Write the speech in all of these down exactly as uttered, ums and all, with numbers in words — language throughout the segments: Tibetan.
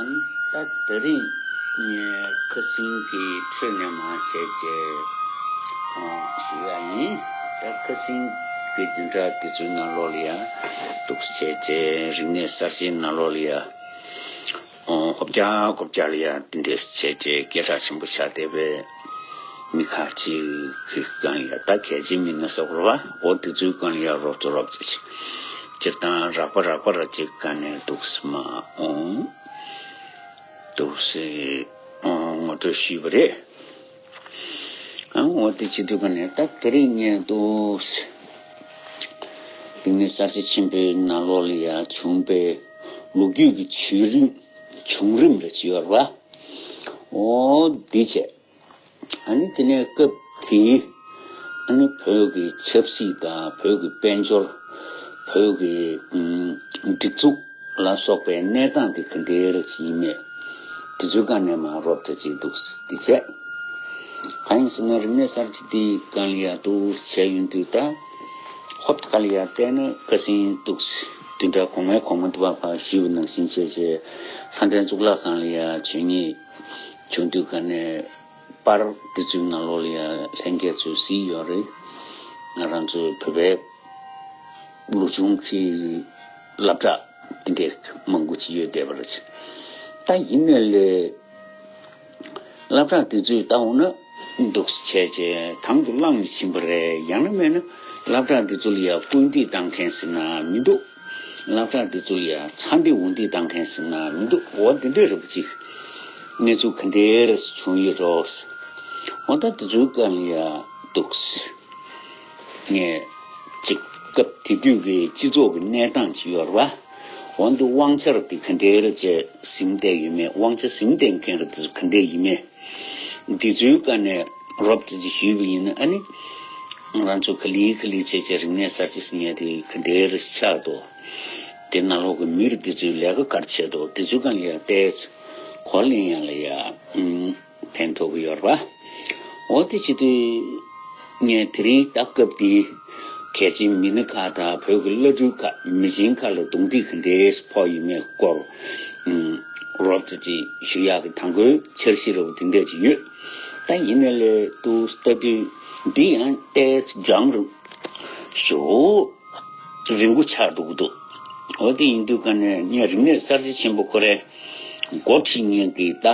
ཨ་ནི་ད་དེ་རིང་ངས་ཁ་སང་གི་ཁྲོད་ནས་མར་བྱས་རྗེས་ཞུ་ཡ་ཡིན། ད་ཁ་སང་གི་བདུན་ཕྲག་དེ་ཚོའི་ནང་ལོགས་ལ་ཡ་འདུག་བྱས་རྗེས་རིག་གནས་གསར་བརྗེའི་ནང་ལོགས་ལ་ཡ། ཨོ། ཧོབ་རྒྱག་ཧོབ་རྒྱག་ལ་ཡ་འདི་འདྲས་བྱས་རྗེས་སྐད་གྲགས་ཆེན་པོ་ཆགས་བསྡད་པའི་མི་ཁག་ཅིག་གི་སྒང་ལ་ཡ། ད་གལ་ཆེའི་མི་སྣ་ཟེར་དགོས་རེད་པ། ཨོ། དེ་ཚོའི་སྒང་ལ་ཡ་རོབ་ཙམ་རོབ་ཙམ་ཅིག་སྤྱིར་བཏང་རགས་པ་རགས་པ་ར་ཅིག་སྒང་ནས་འདུག་སེ་མར་ཨོང་འདུག་སེ་ཨོ་ངོ་སྤྲོད་ཞུས་པ་རེད། ཨ། འོ་དེ་བྱེད་དུས་སྒང་ནས་ད་དེ་རིང་ངས་འདུག་སེ་རིག་གནས་གསར་བརྗེ་ཆེན་པོའི་ནང་ལོགས་ལ་ཡ་བྱུང་པའི་ལོ་རྒྱུས་ཀྱི་བྱུང་རིམ། བྱུང་རིམ་རེ་ཅིག་ཡོད་རེད་པ། ཨོ་འདི་བྱས། ཨ་ནི་དེ་ནས་སྐབས་དེའི་ཨ་ནི་བོད་ཀྱི་ཆབ་སྲིད་དང་བོད་ཀྱི་དཔལ་འབྱོར། བོད་ཀྱི་ཨུམ་སྒྲིག་འཛུགས་ལ་སོགས་པའི་གནས་སྟངས་དེ་ག་འདྲའི་རེད་ཡིན་མེད། དེ་ཚོའི་སྒང་ནས་མར་རོབ་ཙམ་ཅིག་འདུག་སེ་འདི་བྱས། གང་ཡིན་ཟེར་ན་རིག་གནས་གསར་བརྗེ་འདིའི་སྒང་ལ་ཡ་འདུག་བྱས་ཡོང་དུས་ད་ཧོབ་ཁ་ལ་ཡ་བལྟས་ན་ཁ་སང་འདུག་སེ་བདུན་ཕྲག་གོང་མའི་གོང་མ་དུ་བ་ཕར་ཞུས་པ་ནང་བཞིན་བྱས་བྱས་ལྷ་ལྡན་གཙུག་ལག་ཁང་ལ་ཡ་བྱོན་མཁན་བྱུང་དུས་སྒང་ནས། པར་འདི་ཚོའི་ནང་ལོགས་ལ་ཡང་ལྷན་རྒྱས་ཚོས་གཟིགས་ཡོད་རེད། ང་རང་ཚོའི་བོད་པའི་ལོ་ཆུང་གི་སློབ་གྲྭ་འདི་འདྲའི་མང་པོ་ཅིག་ཡོད་བསྡད་པ་རེད། ད་ཡིན་ནའི་ལས་སློབ་གྲྭ་འདི་ཚོས་ལྟ་འོང་ན་འདུག་སེ་བྱས་བྱས་དང་དུ་བླངས་ནས་ཕྱིན་པ་རེད། ཡང་ན་མེད་ན་སློབ་གྲྭ་འདི་ཚོ་ལ་ཡང་སྐུལ་འདེད་བཏང་མཁན་ཟེར་ན་མི་འདུག་སློབ་གྲྭ་འདི་ཚོ་ལ་ཡང་ཚ་འདེད་འུར་འདེད་བཏང་མཁན་ཟེར་ན་མི་འདུག་འོ་འདི་འདྲའི་རེད་པ་ཅིག་གནས་ཚུལ་ག་འདྲའི་རེ་བྱུང་ཡོད་འགྲོ། འོ་ད་འདི་ཚོའི་སྐབས་ལ་ཡང་འདུག་སེ་ངས་ཅིག་སྐབས་དེ་དུས་ཀྱི་སྤྱི་ཚོགས་ཀྱི་གནས་སྟངས་ཅིག་ཡོད་རེད་པ། འོ་འདི་དབང་ཆ་ར་འདི་ག་འདྲའི་རེ་བྱས་ཟིན་བསྡད་ཡོད་མེད། དབང་ཆ་ཟིན་བསྡད་མཁན་ར་འདི་ཚོ་ག་འདྲ་ཡིན་མེད། འདི་ཚོའི་སྐབས་ནས་རོབ་ཙམ་ཅིག་ཞུས་པ་ཡིན་ན་ཨ་ནི། ང་རང་ཚོ་ག་ལེ་ག་ལེ་བྱས་བྱས་རིག་གནས་གསར་བརྗེ་ཟེར་མཁན་དེ་ག་འདྲའི་རེ་ཆགས་འདུག་དེ་ནང་ལོགས་ཀྱི་མི་རེ་འདི་ཚོས་ལས་ཀ་ག་རེ་བྱས་འདུག་དེ་ཚོའི་སྒང་ལ་ཡང་བལྟས། གོ་ལེན་ཡང་ལ་ཡང་ཕན་ཐོགས་ཀྱི་ཡོད་རེད་པ། འོ་དེ་བྱེད་དུས་ངས་དེ་རིང་ད་སྐབས་འདིའི་གལ་ཆེའི་མི་སྣ་ཁག་དང་བོད་ཀྱི་བླ་སྤྲུལ་ཁག་མི་ཆེན་ཁག་ལ་རྡུང་རྡེག་ག་འདྲས་ཕོག་ཡོད་མེད་སྐོར་རོབ་ཙམ་ཅིག་ཞུ་ཡག་གི་དང་པོའི་འཆར་གཞི་རེ་བ་དེ་འདྲས་ཅིག་ཡོད། ད་ཡིན་ནའི་ལས་དུ་ལྟ་དུས་འདི་ཡང་ཏོག་ཙམ་རྒྱང་རིང་ཞེ་པོ་རིང་པོ་ཆགས་འགྲོ་གི་འདུག་འོ་དེ་ཡིན་དུས་ཀ་ནས་ངས་རིག་གནས་གསར་བརྗེ་ཆེན་པོ་ཁོ་རའི་འགོ་ཁྲིད་མཁན་གྱི་ད་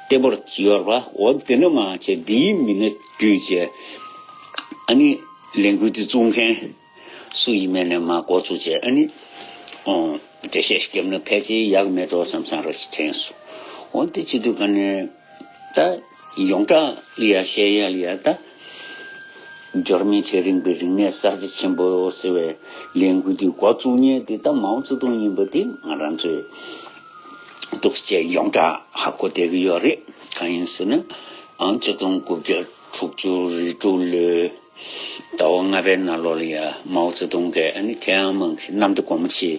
ལྟེ་བར་ཡོད་པ། འོ་དེ་ནས་མར་བྱས་འདིའི་མི་སྣ་བརྒྱུད་བྱས་ཨ་ནི་ལས་འགུལ་དེ་བཙུགས་མཁན་སུ་ཡིན་མིན་ནས་མར་འགོ་བཙུགས་བྱས་ཨ་ནི་འགྲེལ་བཤད་བརྒྱབ་ན་ཕལ་ཆེར་ཡག་མེད་འགྲོ་བསམ་བསམ་ར་ཞིག་དྲན་སོང་། འོ་དེ་བྱེད་དུས་ཀ་ནས། ད་ཡོངས་གྲགས་ལ་ཡ་བཤད་ཡ་ལ་ཡ་ད། འབྱོར་མེད་ཚེ་རིང་པའི་རིག་གནས་གསར་བརྗེ་ཆེན་པོ་ཟེར་བའི་ལས་འགུལ་འདི་འགོ་བཙུགས་མཁན་དེ་ད་མའོ་ཙེ་ཏུང་ཡིན་པ་དེ་ང་རང་ཚོས་འདུག་སེ་ཡོངས་གྲགས་ཧ་གོ་བསྡད་ཀྱི་ཡོད་རེད། གང་ཡིན་ཟེར་ན་ཨང་ཆིག་སྟོང་དགུ་བརྒྱ་དྲུག་ཅུ་རེ་དྲུག་ལོའི་ཟླ་བ་ལྔ་པའི་ནང་ལོགས་ལ་ཡ་མའོ་ཙེ་ཏུང་གིས་ཨ་ནི་ཐའེ་ཝན་གྱི་གནམ་བདེ་སྒོ་མོ་ཆེའི་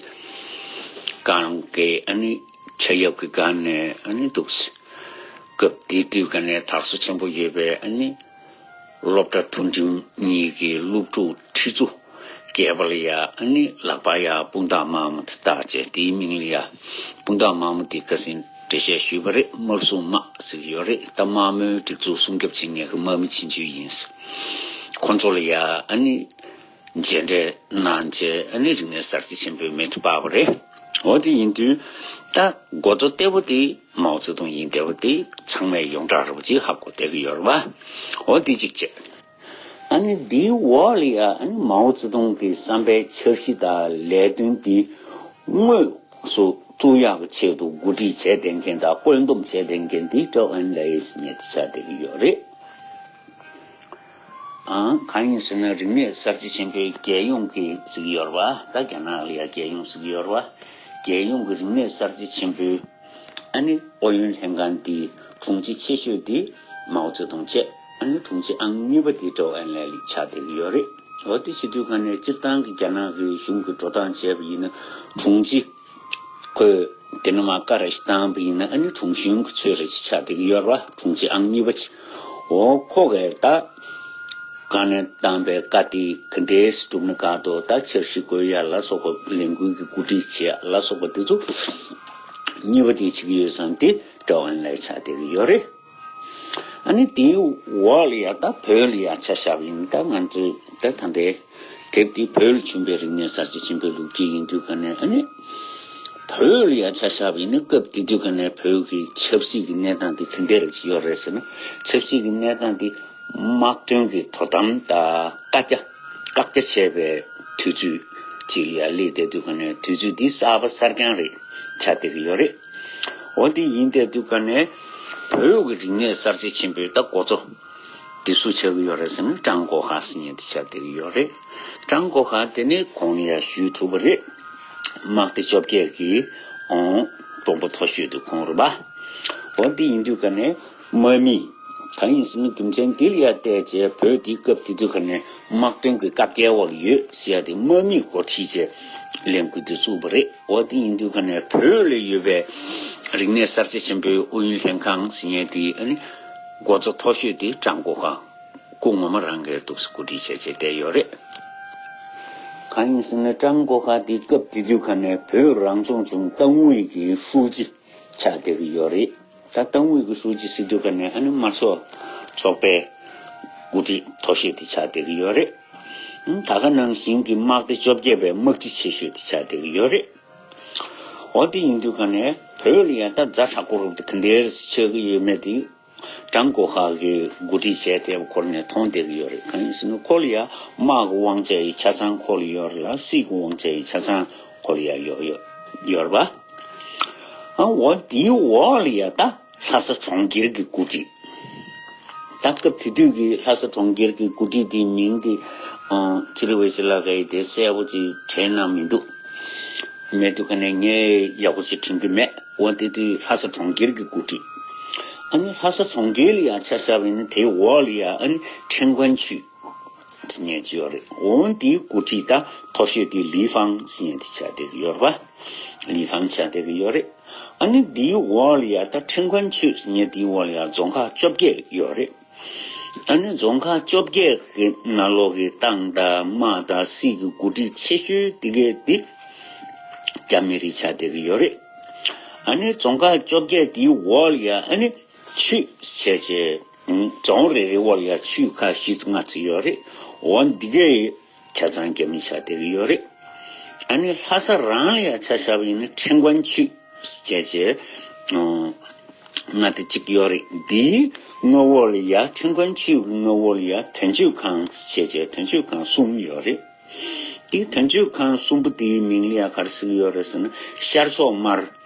སྒང་གི་ཨ་ནི་ཆ་ཡབ་ཀྱི་སྒང་ནས་ཨ་ནི་འདུག་སེ། སྐབས་དེ་དུས་ཀ་ནས་དར་སོ་ཆེན་པོ་ཡོད་པའི་ཨ་ནི་སློབ་གྲྭ་མཐོ་འབྲིང་གཉིས་ཀྱི་སློབ་ཕྲུག་ཁྲི་ཚོ་བརྒལ་བ་ལ་ཡ་ཨ་ནི་ལག་པ་ཡ་སྤུངས་ཐང་དམར་མོ་དེ་བཏགས་བྱས་དེའི་མིང་ལ་ཡ་སྤུངས་ཐང་དམར་མོ་དེ་ཁ་སང་འགྲེལ་བཤད་ཞུས་པ་རེད། དམར་སྲུང་དམག་ཟེར་གྱི་ཡོད་རེད། ད་དམར་མོའི་སྒྲིག་འཛུགས་སྲུང་སྐྱོབ་བྱེད་མཁན་གྱི་དམག་མི་ཆེན་ཆུང་ཡིན། ཁོ་ཚོ་ལ་ཡ་ཨ་ནི། མཇལ་འཕྲད་གནང་བྱས་ཨ་ནི་རིག་གནས་གསར་བརྗེ་ཆེན་པོའི་མེ་འདི་སྤར་བ་རེད། འོ་དེ་ཡིན་དུས་ད་འགོ་གཙོ་ལྟེ་བ་དེ་མའོ་ཙེ་ཏུང་ཡིན་བསྡད་པ་དེ་ཚང་མས་ཡོངས་གྲགས་རེད་པ་ཅིག་ཧ་གོ་བསྡད་ཀྱི་ཡོད་རེད་པ། འོ་དེ་གཅིག་བྱས། ཨ་ནི་འདིའི་འོག་ལ་ཡ་ཨ་ནི་མའོ་ཙེ་ཏུང་གི་བསམ་པའི་འཆར་གཞི་དང་ལས་དོན་འདི་དངོས་སུ་བཙུགས་ཡག་གི་ཆེད་དུ་གོ་སྒྲིག་བྱས་བསྡད་མཁན་དང་བཀོད་འདོམས་བྱས་བསྡད་མཁན་འདི་ཀྲོའུ་ཨེན་ལའེ་ཟེར་མཁན་དེ་ཆགས་བསྡད་ཀྱི་ཡོད་རེད། ཨང་། གང་ཡིན་ཟེར་ན་རིག་གནས་གསར་བརྗེ་ཆེན་པོའི་རྒྱལ་ཡོངས་ཀྱི་ཟེར་གྱི་ཡོད་རེད་པ། ད་རྒྱ་ནག་ལ་ཡ་རྒྱལ་ཡོངས་ཟེར་གྱི་ཡོད་རེད་པ། རྒྱལ་ཡོངས་ཀྱི་རིག་གནས་གསར་བརྗེ་ཆེན་པོའི་ཨ་ནི་ཨུ་ཡོན་ལྷན་ཁང་འདིའི་དྲུང་ཆེ་ཆེ་ཤོས་དེ་མའོ་ཙེ་ཏུང་བྱས། ཨ་ནི་དྲུང་ཆེ་ཨང་གཉིས་པ་དེ་ཀྲོའུ་ཨེན་ལའེ་ལགས་ཆགས་བསྡད་ཀྱི་ཡོད་རེད། འོ་དེ་བྱེད་དུས་ག་ནས་སྤྱིར་བཏང་གི་རྒྱ་ནག་གི་གཞུང་གི་འགྲོ་སྟངས་བྱས་པ་ཡིན་ན་དྲུང་ཆེ། ཁོས་དེ་ནས་མར་བཀའ་རེ་ཞིག་བཏང་བ་ཡིན་ན་ཨ་ནི་དྲུང་གཞོན་གྱི་ཚོད་རེ་ཞིག་ཆགས་བསྡད་ཀྱི་ཡོད་རེད་པ། དྲུང་ཆེ་ཨང་གཉིས་པ་ཅིག་འོ་ཁོ་གས་ད་གང་ནས་བཏང་བའི་བཀའ་དེ་ག་འདྲས་སྒྲུབ་ན་ག་དོ། ད་འཆར་གཞི་བཀོད་ཡ་ལ་སོགས་པ་ལས་འགུལ་གྱི་གོ་སྒྲིག་བྱེད་ཡ་ལ་སོགས་པ་དེ་ཚོ་ གཉིས་པ་དེ་བྱེད་ཀྱི་ཡོད་ཙང་དེ་ཀྲའོ་ཨན་ལའེ་ཆགས་བསྡད་ཀྱི་ཡོད་རེད། ཨ་ནི་དེའི་འོག་ལ་ཡ་ད་བོད་ལ་ཡ་ཆ་བཞག་པ་ཡིན་ན། ད་ང་ཚོས་ད་ད་ལྟའི་དེབ་འདི་བོད་ལ་བྱོན་པའི་རིག་གནས་གསར་བརྗེ་ཆེན་པོའི་ལོ་རྒྱུས་ཡིན་དུས་ཀ་ནས། ཨ་ནི་བོད་ལ་ཡ་ཆ་བཞག་པ་ཡིན་ན་སྐབས་དེ་དུས་ཀ་ནས་བོད་ཀྱི་ཆབ་སྲིད་ཀྱི་གནས་སྟངས་དེ་ག་འདྲ་ཅིག་ཡོད་རེད་ཟེར་ན། ཆབ་སྲིད་ཀྱི་གནས་སྟངས་དེ་དམག་དོན་གྱི་དོ་དམ་དང་བཀའ་རྒྱ་བཀག་རྒྱ་བྱས་པའི་དུས་ཚོད་ཅིག་ལ་ཡ་སླེབས་བསྡད་དུས་ཀ་ནས། དུས་ཚོད་འདི་གསར་པ་གསར་རྐྱང་རེད་ཆགས་བསྡད་ཀྱི་ཡོད་རེད། འོ་དེ་ཡིན་བསྡད་དུས་ཀ་ནས་བོད་ཀྱི་རིག་གནས་གསར་བརྗེ་ཆེན་པོའི་ད་འགོ་གཙོ་དེ་སུ་ཆགས་ཀྱི་ཡོད་རེད་ཟེར་ན། ཀྲང་གོ་ཧ་ཟེར་མཁན་དེ་ཆགས་བསྡད་ཀྱི་ཡོད་རེད། ཀྲང་གོ་ཧ་དེ་ནི་གོང་ལ་ཡ་ཞུས་གྲུབ་པ་རེད། དམག་སྡེ་བཅོ་བརྒྱད་ཀྱི་ཨང་སྟོང་པ་མཐོ་ཤོས་དེ་ཁོང་རེད་པ། འོ་དེ་ཡིན་དུས་ཀ་ནས་དམག་མི་གང་ཡིན་ཟེར་ན། རྒྱུ་མཚན་འདི་ལ་ཡ་བལྟས་བྱས་བོད་འདི་སྐབས་དེ་དུས་ཀ་ནས་དམག་དོན་གྱི་བཀའ་རྒྱའི་འོག་ཡོད་ཟེར་ཡ་དེ་དམག་མིས་འགོ་ཁྲིད་བྱས་ལས་འགུལ་དེ་བཙུགས་པ་རེད། འོ་དེ་ཡིན་དུས་ཀ་ནས་བོད་ལ་ཡོད་པའི་རིག་གནས་གསར་བརྗེ་ཆེན་པོའི་ཨུ་ཡོན་ལྷན་ཁང་ཟེར་མཁན་དེ། ཨ་ནི་འགོ་གཙོ་མཐོ་ཤོས་དེ་ཀྲང་གོ་ཧ་སྐུ་ངོ་མ་རང་གིས་འདུག་སེ་གོ་སྒྲིག་བྱས་བྱས་བསྡད་ཡོད་རེད། གང་ཡིན་ཟེར་ན། ཀྲང་གོ་ཧ་དེ་སྐབས་དེ་དུས་ཀ་ནས་བོད་རང་སྐྱོང་ལྗོངས་ཏང་ཨུའི་གི་ཧྲུའུ་ཅི་ཆགས་བསྡད་ཀྱི་ཡོད་རེད། ད་ཏང་ཨུའི་གི་ཧྲུའུ་ཅི་ཟེར་དུས་ཀ་ནས། ཨ་ནི་དམར་ཤོག་ཚོགས་པའི་འགོ་ཁྲིད་མཐོ་ཤོས་དེ་ཆགས་བསྡད་ཀྱི་ཡོད་རེད། ཨ་ནི་ད་ག་ནང་བཞིན་གྱི་དམག་སྡེ་བཅོ་བརྒྱད་པའི་དམག་སྤྱི་ཆེ་ཤོས་དེ་ཆགས་བསྡད་ཀྱི་ཡོད་རེད། འོ་དེ་ཡིན་དུས་ཀ་ནས་བོད་ལ་ཡ་ད་ཛ་དྲག་པོ་རུ་དེ་ག་འདྲ་ཆགས་ཀྱི་ཡོད་མེད་དེ་ཀྲང་གོ་ཧ་གིས་འགོ་ཁྲིད་བྱས་བསྡད་པ་ཁོ་རང་ནས་མཐོང་བསྡད་ཀྱི་ཡོད་རེད། གང་ཡིན་ཟེར་ན། ཁོ་ལ་ཡ་དམག་གི་དབང་ཆ་ཡི་ཆ་ཚང་ཁོ་ལ་ཡོད་རེད་ལ། སྲིད་ཀྱི་དབང་ཆ་ཡི་ཆ་ཚང་ཁོ་ལ་ཡ་ཡོད་ཡོད་ཡོད་རེད་པ། ཨ། འོ་དེའི་འོག་ལ་ཡ་ད་ལྷ་ས་གྲོང་ཁྱེར་གྱི་འགོ་ཁྲིད། ད་སྐབས་དེ་དུས་ཀྱི་ལྷ་ས་གྲོང་ཁྱེར་གྱི་འགོ་ཁྲིད་དེའི་མིང་དེ། ཨ། ཚེ་རིང་དབང་ཕྱུག་ལགས་ཀྱིས་དེ་གསལ་པོ་ཅིག་དྲན་གནང་མི་འདུག་མེད་དུས་ཀ་ནས་ངས་ཡག་པོ་ཅིག་དྲན་གྱི་མེད། འོ་དེ་དུས་ལྷ་ས་གྲོང་ཁྱེར་གྱི་འགོ་ཁྲིད། ཨ་ནི་ལྷ་ས་གྲོང་ཁྱེར་ལ་ཡ་ཆ་བཞག་པ་ཡིན་ན། དེའི་འོག་ལ་ཡ་ཨ་ནི་ཁྲེང་ཀོན་ཆུས་ཟེར་མཁན་ཅིག་ཡོད་རེད། འོ་དེའི་འགོ་ཁྲིད་ད་མཐོ་ཤོས་དེ་ལི་ཧྥང་ཟེར་མཁན་དེ་ཆགས་བསྡད་ཀྱི་ཡོད་རེད་པ། ལི་ཧྥང་ཆགས་བསྡད་ཀྱི་ཡོད་རེད། ཨ་ནི་དེའི་འོག་ལ་ཡ་ད་ཁྲེང་ཀོན་ཆུས་ཟེར་མཁན་དེའི་འོག་ལ་ཡ་རྫོང་ཁག་བཅོ་བརྒྱད་ཡོད་རེད། ཨ་ནི་རྫོང་ཁག་བཅོ་བརྒྱད་ཀྱི་ནང་ལོགས་ཀྱི་ཏང་དང་དམག་དང་སྲིད་ཀྱི་འགོ་ཁྲིད་ཆེ་ཤོས་དེ་གས་དེ་རྒྱ་མི་རིགས་ཆགས་བསྡད་ཀྱི་ཡོད་རེད། ཨ་ནི་རྫོང་ཁག་བཅོ་བརྒྱད་དེའི་འོག་ལ་ཡ་ཨ་ནི་ཆུས་བྱས་བྱས། རྫོང་རེ་རེའི་འོག་ལ་ཡ་ཆུས་ཁག་བཞི་ཙམ་ལྔ་ཙམ་ཡོད་རེད། འོ་འདི་གས་ཆ་ཚང་རྒྱ་མི་ཆགས་བསྡད་ཀྱི་ཡོད་རེད། ཨ་ནི་ལྷ་ས་རང་ལ་ཡ་ཆ་བཞག་པ་ཡིན་ན། ཁྲེང་ཀོན་ཆུས་བྱས་བྱས། ཨ། མངའ་སྡེ་གཅིག་ཡོད་རེད། འདིའི་མངའ་འོག་ལ་ཡ། ཁྲེང་ཀོན་ཆུས་ཀྱི་མངའ་འོག་ལ་ཡ་དོན་གཅོད་ཁང་བྱས་བྱས་དོན་གཅོད་ཁང་གསུམ་ཡོད་རེད། དེའི་དོན་གཅོད་ཁང་གསུམ་པོ་དེའི་མིང་ལ་ཡ་ག་རེ་ཟེར་གྱི་ཡོད་རེད་ཟེར་ན། ཤར་ཕྱོགས་དམར་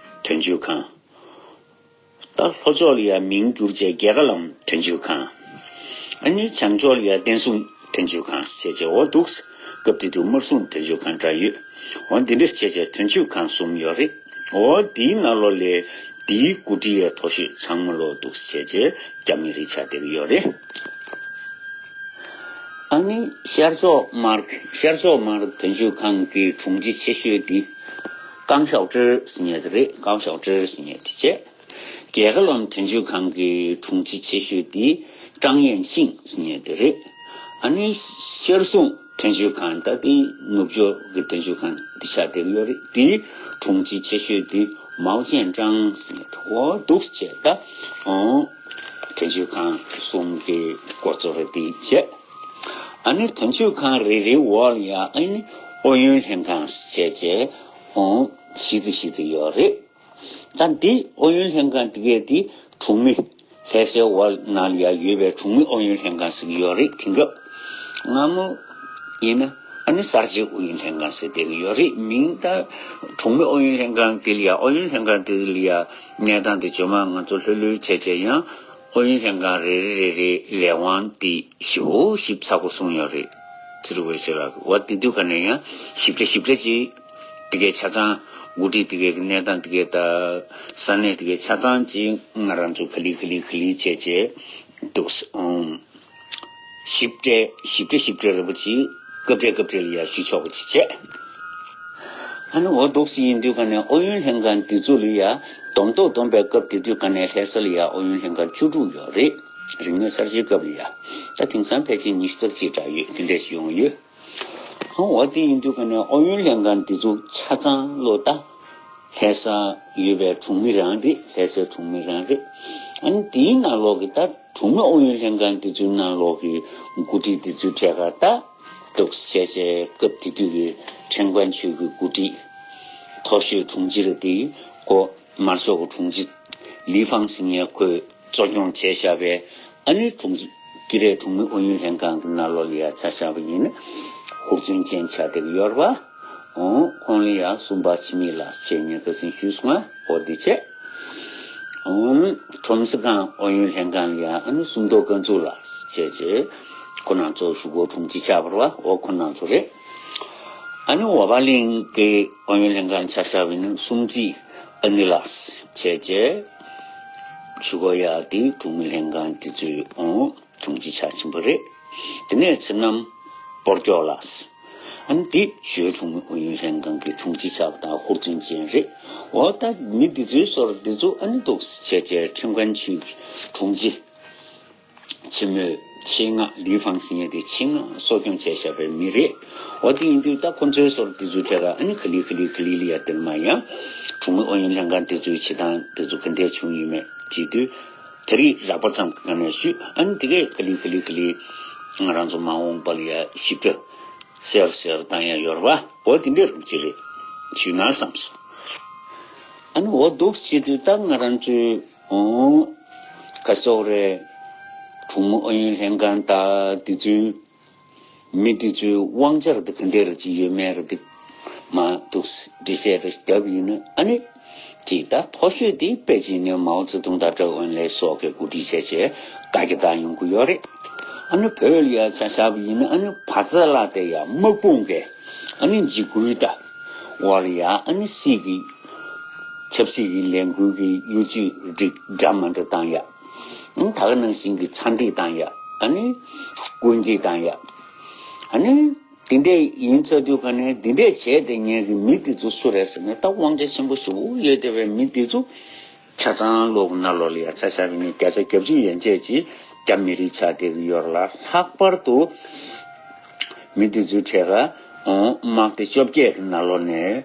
དོན་གཅོད་ཁང་། ད་ལྷོ་ཕྱོགས་ལ་ཡ་མིང་བསྒྱུར་བྱས་རྒྱལ་ཁ་ལམ་དོན་གཅོད་ཁང་། ཨ་ནི་བྱང་ཕྱོགས་ལ་ཡ་བསྟན་སྲུང་དོན་གཅོད་ཁང་ཟེར་བྱས། འོ་འདུག་སྐབས་དེ་དུས་དམར་སྲུང་དོན་གཅོད་ཁང་འདྲ་ཡོད། འོ་འདི་འདྲ་བྱས་བྱས་དོན་གཅོད་ཁང་གསུམ་ཡོད་རེད། འོ་དེའི་ནང་ལོགས་ལ་དེའི་འགོ་ཁྲིད་ཡ་མཐོ་ཤོས་ཚང་མ་ལོ་འདུག་བྱས་བྱས་རྒྱ་མི་རིགས་ཆགས་བསྡད་ཀྱི་ཡོད་རེད། ཨ་ནི་ཤར་ཕྱོགས་དམར། ཤར་ཕྱོགས་དམར་དོན་གཅོད་ཁང་གི་དྲུང་ཆེ་ཆེ་ཤོས་དེ་ཀང་ཞའོ་ཀྲི་ཟེར་མཁན་དེ་རེད། ཀང་ཞའོ་ཀྲི་ཟེར་མཁན་དེ་བྱས། རྒྱལ་ཁ་ལམ་དོན་གཅོད་ཁང་གི་དྲུང་ཆེ་ཆེ་ཤོས་དེ་ཀྲང་ཡན་ཤིང་ཟེར་མཁན་དེ་རེད། ཨ་ནི་ཤར་སྲུང་དོན་གཅོད་ཁང་། ད་དེ་ནུབ་ཕྱོགས་ཀྱི་དོན་གཅོད་ཁང་དེ་ཆགས་བསྡད་ཡོད་རེད། དེའི་དྲུང་ཆེ་ཆེ་ཤོས་དེ་མའོ་ཅན་ཀྲང་ཟེར་མཁན་དེ། འོ་འདུག་བྱས། ད་ཨོ་དོན་གཅོད་ཁང་གསུམ་གྱི་འགོ་གཙོ་རེད། དེ་བྱས། ཨ་ནི་དོན་གཅོད་ཁང་རེ་རེའི་འོག་ལ་ཡ་ཨ་ནི་ཨུ་ཡོན་ལྷན་ཁང་བྱས་བྱས། ཨོ་བཞི་ཙམ་བཞི་ཙམ་ཡོད་རེད། ད་འདི་ཨུ་ཡོན་ལྷན་ཁང་འདི་གས་འདི་གྲོང་མི་ལྷ་སའི་འོག་ནང་ལ་ཡ་ཡོད་པའི་གྲོང་མི་ཨུ་ཡོན་ལྷན་ཁང་ཟེར་གྱི་ཡོད་རེད། དེང་སྐབས་སྔ་མོ་ཡིན་ན་ཨ་ནི་གསར་བརྗེའི་ཨུ་ཡོན་ལྷན་ཁང་ཟེར་བསྡད་ཀྱི་ཡོད་རེད། མིང་ད་གྲོང་མི་ཨུ་ཡོན་ལྷན་ཁང་འདི་ལ་ཡ། ཨུ་ཡོན་ལྷན་ཁང་འདི་ལ་ཡ་གནས་སྟངས་འདི་ཇོ་མ་ང་ཚོ་ལྷོད་ལྷོད་བྱས་བྱས། ཡང་ཨུ་ཡོན་ལྷན་ཁང་རེ་རེ་རེ་རེའི་ལས་དབང་འདི་ཞེ་པོ་ཞིབ་ཚགས་པོ་གསུངས་ཡོད་རེད། ཚེ་རིང་དབང་ཕྱུག་ལགས། འོ་དེ་དུས་ཀ་ནས་ཡང་ཞིབ་ཕྲ་ཞིབ་ཕྲ་ཅིག་དེ་གའི་ཆ་ཚང་འགོ་ཁྲིད་དེ་གའི་གནས་སྟངས་དེ་གའི་ད་ས་གནས་དེ་གའི་ཆ་ཚང་ཅིག་ང་རང་ཚོ་ག་ལེ་ག་ལེ་ག་ལེ་བྱས་བྱས་འདུག་སེ། ཨང་། ཞིབ་ཕྲ་ཞིབ་ཕྲ་ཞིབ་ཕྲ་རེད་པ་ཅིག་སྐབས་རེ་སྐབས་རེ་ལ་ཡ་ཞུ་ཆོག་པ་ཅིག་བྱས། ཨ་ནི་འོ་འདུག་སེ་ཡིན་དུས་ཀ་ནས་ཨུ་ཡོན་ལྷན་ཁང་འདི་ཚོ་ལ་ཡ་སྡོམ་ཐོག་བསྡོམས་པའི་སྐབས་དེ་དུས་ཀ་ནས་ལྷ་ས་ལ་ཡ་ཨུ་ཡོན་ལྷན་ཁང་བཅུ་དྲུག་ཡོད་རེད། རིག་གནས་གསར་བརྗེའི་སྐབས་ལ་ཡ། ད་དེང་སང་ཕལ་ཆེར་ཉི་ཤུ་རྩ་གཅིག་འདྲ་ཡོད། དེ་འདྲ་ཞིག་ཡོང་གི་ཡོད། ཨང་། འོ་དེ་ཡིན་དུས་ཀ་ནས་ཨུ་ཡོན་ལྷན་ཁང་འདི་ཚོ་ཆ་ཚང་ལོ་ད་ ལྷ་ས་ཡོད་པའི་གྲོང་མི་རང་རེད། ལྷ་སའི་གྲོང་མི་རང་རེད། ཨ་ནི་དེའི་ནང་ལོགས་ཀྱི་ད་གྲོང་མི་ཨུ་ཡོན་ལྷན་ཁང་དེ་ཚོའི་ནང་ལོགས་ཀྱི་འགོ་ཁྲིད་དེ་ཚོའི་གྲས་ཀ་ད་འདུག་བྱས་བྱས་སྐབས་དེ་དུས་ཀྱི་ཁྲེང་ཀོན་ཆུས་ཀྱི་འགོ་ཁྲིད་མཐོ་ཤོས་དྲུང་ཆེ་རེད། དེ་ཁོ་དམར་ཤོག་གི་དྲུང་ཆེ་ལི་ཧྥང་ཟེར་མཁན་ཁོས་གཙོ་སྐྱོང་བྱས་བཞག་པའི་ཨ་ནི་དྲུང་ཆེ་དཀྱིལ་རེ་གྲོང་མི་ཨུ་ཡོན་ལྷན་ཁང་གི་ནང་ལོགས་ལ་ཡ་ཆ་བཞག་པ་ཡིན་ན་ཧུར་བརྩོན་ཅན་ཆགས་བསྡད་ཀྱི་ཡོད་རེད་པ། འོང་ཁོང་ལ་ཡ་སུམ་པ་འཆི་མེད་ལགས་བྱས་ངས་ཁ་སང་ཞུས་སོང་ང་། འོ་འདི་བྱས། འོང་ཁྲོམ་སི་ཁང་ཨུ་ཡོན་ལྷན་ཁང་ལ་ཡ་ཨ་ནི་སུམ་མདོ་ཀན་ཚུ་ལགས་བྱས་བྱས་ཁོ་རང་ཚོ་གཞུག་གུ་དྲུང་ཆེ་ཆགས་པ་རེད་པ། འོ་ཁོ་རང་ཚོ་རེད། ཨ་ནི་ཝ་པ་གླིང་གི་ཨུ་ཡོན་ལྷན་ཁང་ཆ་བཞག་པ་ཡིན་ན་སུམ་རྩེ་ཨ་ནི་ལགས་བྱས་བྱས་གཞུག་གུ་ཡ་དེ་གྲོང་མི་ལྷན་ཁང་དེ་ཚོའི་འོང་དྲུང་ཆེ་ཆགས་ཕྱིན་པ་རེད། དེ་ནས་ཚེ་རྣམ་སྤོར་སྐྱོག་ལགས། ཨ་ནི་དེ་ཞོལ་གྲོང་མི་ཨུ་ཡོན་ལྷན་ཁང་གི་དྲུང་ཆེ་ཆགས་པ་དང་ཧུར་བརྩོན་ཅན་རེད། འོ་ད་མི་འདི་ཚོའི་ཟུར་འདི་ཚོ་ཨ་ནི་འདུག་བྱས་བྱས་ཁྲེང་ཀོན་ཆུས་ཀྱི་དྲུང་ཆེ་ཆེན་མོས་ཆེད་མངགས་ལི་ཧྥང་ཟེར་མཁན་དེ་ཆེད་མངགས་གསོ་སྐྱོང་བྱས་བཞག་པའི་མི་རེད། འོ་དེ་ཡིན་དུས་ད་ཁོ་ཚོའི་ཟུར་འདི་ཚོའི་གྲས་ལ་ཨ་ནི་ག་ལེ་ག་ལེ་ག་ལེ་ལ་ཡ་དེར་མ་ཡང་གྲོང་མི་ཨུ་ཡོན་ལྷན་ཁང་འདི་ཚོའི་བྱེད་སྟངས་འདི་ཚོ་ག་འདྲས་བྱུང་ཡོད་མེད་བྱེད་དུས། ད་རེས་རགས་པ་ཙམ་གྱི་སྒང་ནས་ཞུས། ཨ་ནི་དེ་གས་ག་ལེ་ག་ལེ་ག་ལེ་ང་རང་ཚོ་མ་འོངས་པ་ལ་ཡ་ཞིབ་ཕྲ་གསལ་པོ་གསལ་པོ་བཏང་ཡ་ཡོད་རེད་པ། འོ་དེ་འདྲས་རུ་ཅི་རེད་ཞུས་ན་བསམ་སོང་། ཨ་ནི་འོ་འདུག་བྱེད་དུས་ད་ང་རང་ཚོའི་འོང་ག་སོག་རེད། གྲོང་མི་ཨུ་ཡོན་ལྷན་ཁང་དང་དེ་ཚོའི་མི་དེ་ཚོའི་དབང་ཆ་རེད་ག་འདྲས་རེད་ཅིག་ཡོད་མེད་རེད་འདུག་མ་འདུག་འགྲེལ་བཤད་རེ་བརྒྱབ་ཡིན་ན་ཨ་ནི། ཅིག་ད་མཐོ་ཤོས་དེ་པེ་ཅིན་ནས་མའོ་ཙེ་ཏུང་དང་ཀྲོའུ་ཨེན་ལའེ་སོགས་ཀྱིས་གོ་སྒྲིག་བྱས་བྱས་བཀའ་རྒྱ་བཏང་ཡོང་གི་ཡོད་རེད། ཨ་ནི་བོད་ལ་ཡ་ཆ་བཞག་པ་ཡིན་ན་ཨ་ནི་བ་ཚྭ་ལ་དེ་ཡ་དམག་དཔུང་གིས་ཨ་ནི་འཇིགས་སྐུལ་དང་འོག་ལ་ཡ་ཨ་ནི་སྲིད་ཀྱི། ཆབ་སྲིད་ཀྱི་ལས་འགུལ་གྱི་གཡོ་ཇུས་རིགས་འདྲ་མི་འདྲ་བཏང་ཡ། ཨ་ནི་ད་ག་ནང་བཞིན་གྱི་ཚ་འདྲེ་བཏང་ཡ། ཨ་ནི་སྐུ་འགྱེད་བཏང་ཡ། ཨ་ནི་དེ་འདྲས་ཡིན་ཚར་དུས་ག་ནས་འདི་འདྲས་བྱས་ཏེ་ངེད་ཀྱི་མི་འདི་ཚོ་སུ་རེད་ཟེར་ན་ད་དབང་ཆ་ཆེན་པོ་ཞེ་པོ་ཡོད་བསྡད་པའི་མི་འདི་ཚོ་ཆ་ཚང་ལོག་ནང་ལོགས་ལ་ཡ་ཆ་བཞག་པ་ཡིན་ན་བརྒྱ་ཆ་གྱ་བཅུ་ཡན་ཆད་ཅིག་རྒྱ་མི་རིགས་ཆགས་བསྡད་ཀྱི་ཡོད་རེད་ལ། ལྷག་པར་དུ་མི་འདི་ཚོའི་གྲས་ཀ་དམག་སྡེ་བཅོ་བརྒྱད་ཀྱི་ནང་ལོགས་ནས།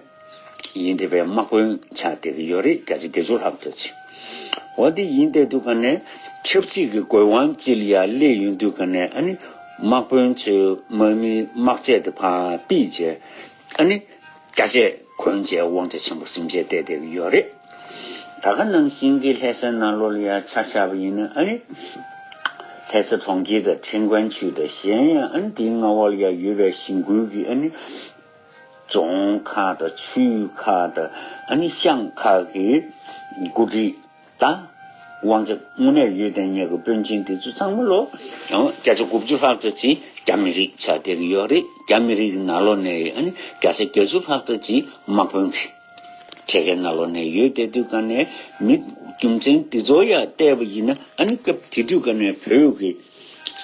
ཡིན་དེ་བས་དམག་དཔོན་ཆགས་བསྡད་ཀྱི་ཡོད་རེད། བརྒྱ་ཆ་བརྒྱད་ཅུ་ལྷག་ཙམ་ཅིག་འོ་དེ་ཡིན་བསྡད་དུས་ག་ནས་ཆབ་སྲིད་ཀྱི་དགོས་དབང་ཅིག་ལ་ཡ་སླེབས་ཡོང་དུས་ག་ནས་ཨ་ནི་དམག་དཔོན་ཚོས་དམག་མི་དམག་ཆས་དེ་ཕར་ཕུད་བྱས་ཨ་ནི་རྒྱ་ཆས་གོན་བྱས་དབང་ཆ་ཆེན་པོ་ཟིན་བྱས་བསྡད་བསྡད་ཀྱི་ཡོད་རེད། ད་ག་ནང་བཞིན་གྱི་ལྷ་སའི་ནང་ལོགས་ལ་ཡ་ཆ་བཞག་པ་ཡིན་ན་ཨ་ནི་ལྷ་ས་གྲོང་ཁྱེར་དང་ཁྲེང་ཀོན་ཆུས་དང་གཞན་ཡང་ཨ་ནི་དེའི་མངའ་འོག་ལ་ཡ་ཡོད་པའི་གཞིས་ཁུལ་གྱི་ཨ་ནི། རྫོང་ཁག་དང་ཆུས་ཁག་དང་ཨ་ནི་ཤང་ཁག་གི་འགོ་ཁྲིད་དང་དབང་ཆ་དངོས་གནས་ཡོད་དེ་ཉེ་གི་དཔོན་ཆེན་དེ་ཚོ་ཚང་མ་ལོ་ཡང་བརྒྱ་ཆ་དགུ་བཅུ་ལྷག་ཙམ་ཅིག་རྒྱ་མི་རིགས་ཆགས་བསྡད་ཀྱི་ཡོད་རེད། རྒྱ་མི་རིགས་ཀྱི་ནང་ལོགས་ནས་ཨ་ནི་བརྒྱ་ཆ་བརྒྱད་ཅུ་ལྷག་ཙམ་ཅིག་དམག་དཔོན་གྱི་གྲས་ཀའི་ནང་ལོགས་ནས་ཡོད་བསྡད་དུས་ག་ནས་མི་རྒྱུ་མཚན་འདི་ཚོ་ཡང་བལྟས་པ་ཡིན་ན་ཨ་ནི་སྐབས་དེ་དུས་ག་ནས་བོད་ཀྱི།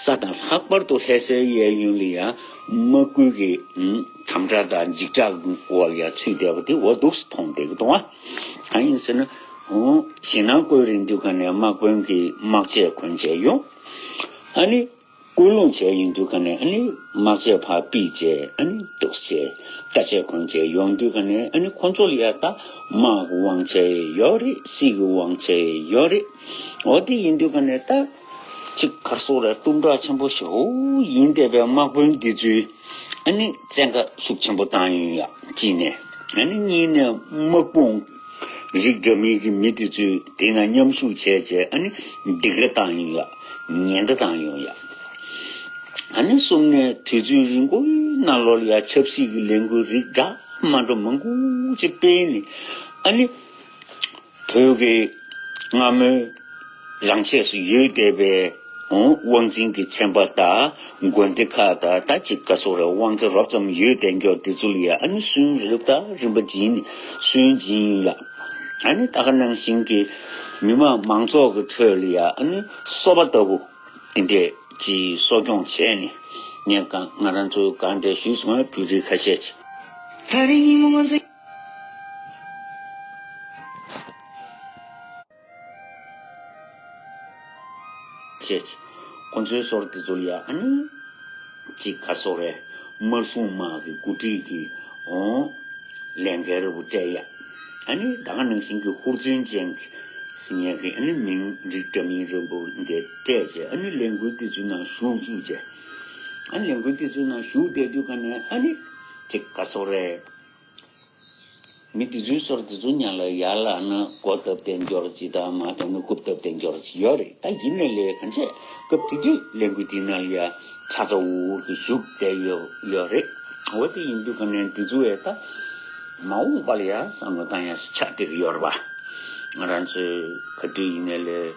ས་དང་ལྷག་པར་དུ་ལྷ་སའི་གཡས་གཡོན་ལ་ཡང་དམག་ཁུལ་གྱི་དམ་དྲག་དང་འཇིགས་སྐྲག་འོག་ལ་ཡང་ཚུད་བསྡད་པ་དེ་འོ་འདུག་སེ་མཐོང་བསྡད་ཀྱི་འདུག་ཨ། གང་ཡིན་ཟེར་ན། ཞེད་སྣང་སྐོལ་རན་དུས་ག་ནས་དམག་དཔོན་གྱིས་དམག་ཆས་གོན་བྱས་ཡོང་། ཨ་ནི་སྐུལ་སློང་བྱས་ཡོང་དུས་ག་ནས་ཨ་ནི་དམག་ཆས་ཕར་ཕུད་བྱས་ཨ་ནི་འདུག་སེ་རྟ་ཆས་གོན་བྱས་ཡོང་དུས་ག་ནས་ཨ་ནི་ཁོང་ཚོ་ལ་ཡང་ད་དམག་གི་དབང་ཆ་ཡོད་རེད། སྲིད་ཀྱི་དབང་ཆ་ཡོད་རེད། འོ་དེ་ཡིན་དུས་ག་ནས་ད། གཅིག་གར་སོགས་ར་གཏུམ་དྲག་ཆེན་པོ་ཞེ་པོ་ཡིན་བསྡད་པའི་དམག་དཔོན་འདི་ཚོའི་ཨ་ནི་བཙན་བཀའ་ཤུགས་ཆེན་པོ་བཏང་ཡོང་ཡ་གཅིག་ནས། ཨ་ནི་གཉིས་ནས་དམག་དཔུང་རིགས་འདྲ་མིན་གྱི་མི་འདི་ཚོས་དེ་ན་མཉམ་ཞུགས་བྱས་བྱས་ཨ་ནི་སྡིགས་ར་བཏང་ཡོང་ཡ། ཉེན་བརྡ་བཏང་ཡོང་ཡ། ཨ་ནི་གསུམ་ནས་དུས་ཚོད་རིང་པོའི་ནང་ལོགས་ལ་ཡ་ཆབ་སྲིད་ཀྱི་ལས་འགུལ་རིགས་འདྲ་མ་འདྲ་མང་པོ་ཅིག་སྤེལ་ནས་ཨ་ནི། བོད་ཀྱི་སྔ་མོའི་རང་ཆས་སུ་ཡོད་བསྡད་པའི་དབང་འཛིན་གྱི་ཚན་པ་དང་དགོན་སྡེ་ཁག་དང་ད་ཅིག་ག་སོགས་རེ་དབང་ཆ་རོབ་ཙམ་ཡོད་བསྡད་མཁན་དེ་ཚོ་ལ་ཡ་ཨ་ནི་སུན་རེབ་དང་རིམ་པ་འབྱིན་ནས་སུན་འབྱིན་ཡ། ཨ་ནི་ད་ག་ནང་བཞིན་གྱི་མི་དམངས་མང་ཚོགས་ཀྱི་ཁྲོད་ལ་ཡ་ཨ་ནི་སོ་པ་ལྟ་བུ་དེ་འདྲས་ཀྱི་གསོ་སྐྱོང་བྱས་ནས་ངས་གང་ང་རང་ཚོའི་གང་འདྲས་ཞུས་སོང་བ་བོད་རིགས་ཁ་ཤས་ཀྱིས། ད་རིང་ཉིན་མོ་ང་ཚོ། བྱས། ཁོ་ཚོའི་སོར་དེ་ཚོ་ལ་ཡ་ཨ་ནི། གཅིག་ག་སོགས་རེད། དམར་སྲུང་དམག་གི་འགོ་ཁྲིད་ཀྱི་འོང་། ལས་འགན་རེ་བོ་སྤྲད་ཡ། ཨ་ནི་ད་ག་ནང་བཞིན་གྱི་ཧུར་བརྩོན་ཅན་ཟེར་མཁན་གྱི་ཨ་ནི་མིང་རིགས་འདྲ་མིན་རིང་པོ་འདི་སྤྲད་བྱས། ཨ་ནི་ལས་འགུལ་དེ་ཚོའི་ནང་ཞུགས་བཅུག་བྱས། ཨ་ནི་ལས་འགུལ་དེ་ཚོའི་ནང་ཞུགས་བསྡད་དུས་ག་ནས་ཨ་ནི་ཅིག་ག་སོག་རེད། མི་དེ་ཚོའི་སོར་དེ་ཚོ་ཉག་ལ་ཡར་ལ་ན་མགོ་བཏབ་སྟེ་འབྱོར་ཅིག་དང་མར་དེ་ནས་རྐུབ་བཏབ་སྟེ་འབྱོར་ཅིག་ཡོད་རེད། ད་ཡིན་ནའི་ལས་གང་བྱས་སྐབས་དེ་དུས་ལས་འགུལ་དེའི་ནང་ལ་ཡ་ཚ་ཚ་འུར་འུར་གྱིས་ཞུགས་བསྡད་ཡོད་ཡོད་རེད། འོ་དེ་ཡིན་དུས་ག་ནས་དེ་ཚོ་ཡ་ད་མ་འོངས་པ་ལ་ཡ་བསམ་བློ་བཏང་ཡ་ཆགས་བསྡད་ཀྱི་ཡོད་རེད་པ། ང་རང་ཚོས་ག་དུས་ཡིན་ནའི་ལས་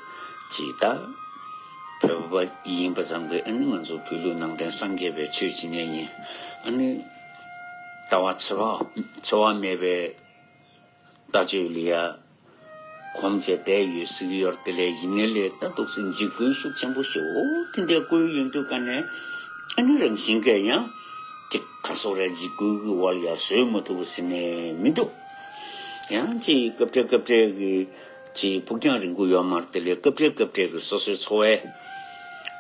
ཅིག་ད་བོད་པ་ཡིན་པ་ཙམ་གྱིས་ཨ་ནི་ང་ཚོ་བོད་ལུགས་ནང་བསྟན་སངས་རྒྱས་པའི་ཆོས་བྱེད་མཁན་ཡིན། ཨ་ནི་ལྟ་བ་འཚེ་བ་འཚེ་བ་མེད་པའི་ལྟ་སྤྱོད་ལ་ཡ་གོམས་བྱས་བསྡད་ཡོད་ཟེར་གྱི་ཡོད་རེད། དེ་ལས་ཡིན་ནའི་ལས་ད་འདུག་སེ་འཇིགས་སྐུལ་ཤུགས་ཆེན་པོ་ཞེ་པོ་དེ་འདྲ་བསྐུལ་ཡོང་དུས་ག་ནས་ཨ་ནི་རང་བཞིན་གྱིས་ཡང་ཅིག་ག་སོག་རེད། འཇིགས་སྐུལ་གྱི་འོག་ལ་ཡ་བཟོད་མ་ཐུབ་པ་ཟེར་ནས་མི་འདུག་ཡང་ཅིག་སྐབས་འཕྲལ་སྐབས་འཕྲལ་གྱི་ཅིག་ཕུགས་རྒྱང་རིང་པོ་ཡོད་མ་རེད། དེ་ལས་སྐབས་འཕྲལ་སྐབས་འཕྲལ་གྱི་སོ་སོའི་འཚོ་བའི་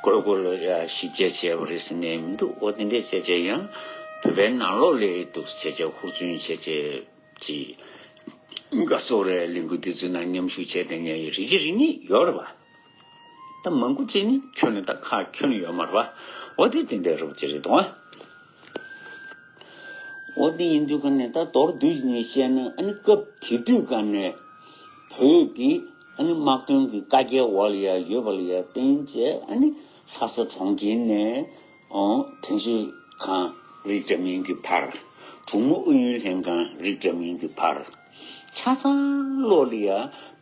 དགོས་མཁོ་ལ་ཡ་ཞིབ་དཔྱད་བྱས་པ་རེད་ཟེར་ནས་མི་འདུག་འོ་དེ་འདྲས་བྱས་བྱས་ཡང་བོད་པའི་ནང་ལོགས་ལ་འདུག་བྱས་བྱས་ཧུར་བརྩོན་བྱས་བྱས། ཅིག་ག་སོག་རེད། ལས་འགུལ་དེ་ཚོའི་ནང་མཉམ་ཞུགས་བྱས་བསྡད་མཁན་ཡོད་རེད། རེ་ཅིག་རེ་གཉིས་ཡོད་རེད་པ། ད་མང་པོ་ཅིག་ནི་ཁྱོན་ནས་ད་ཁ་ཁྱོན་ནས་ཡོད་མ་རེད་པ། འོ་དེ་དེ་འདྲ་རེད་པ་ཅིག་རེད་དོ། འོ་དེ་ཡིན་དུས་ག་ནས་ད་མདོར་བསྡུས་ནས་བཤད་ན་ཨ་ནི་སྐབས་དེ་དུས་ག་ནས་བོད་དེ་ཨ་ནི་དམག་དོན་གྱི་བཀའ་རྒྱའི་འོག་ལ་ཡ་ཡོད་པ་ལ་ཡ་བརྟེན་བྱས་ཨ་ནི་ལྷ་ས་གྲོང་ཁྱེར་ནས། ཨོ། དོན་གཅོད་ཁང་རིགས་འདྲ་མིན་གྱི་བར། གྲོང་མི་ཨུ་ཡོན་ལྷན་ཁང་རིགས་འདྲ་མིན་གྱི་བར། ཆ་ཚང་ལོག་ལ་ཡ་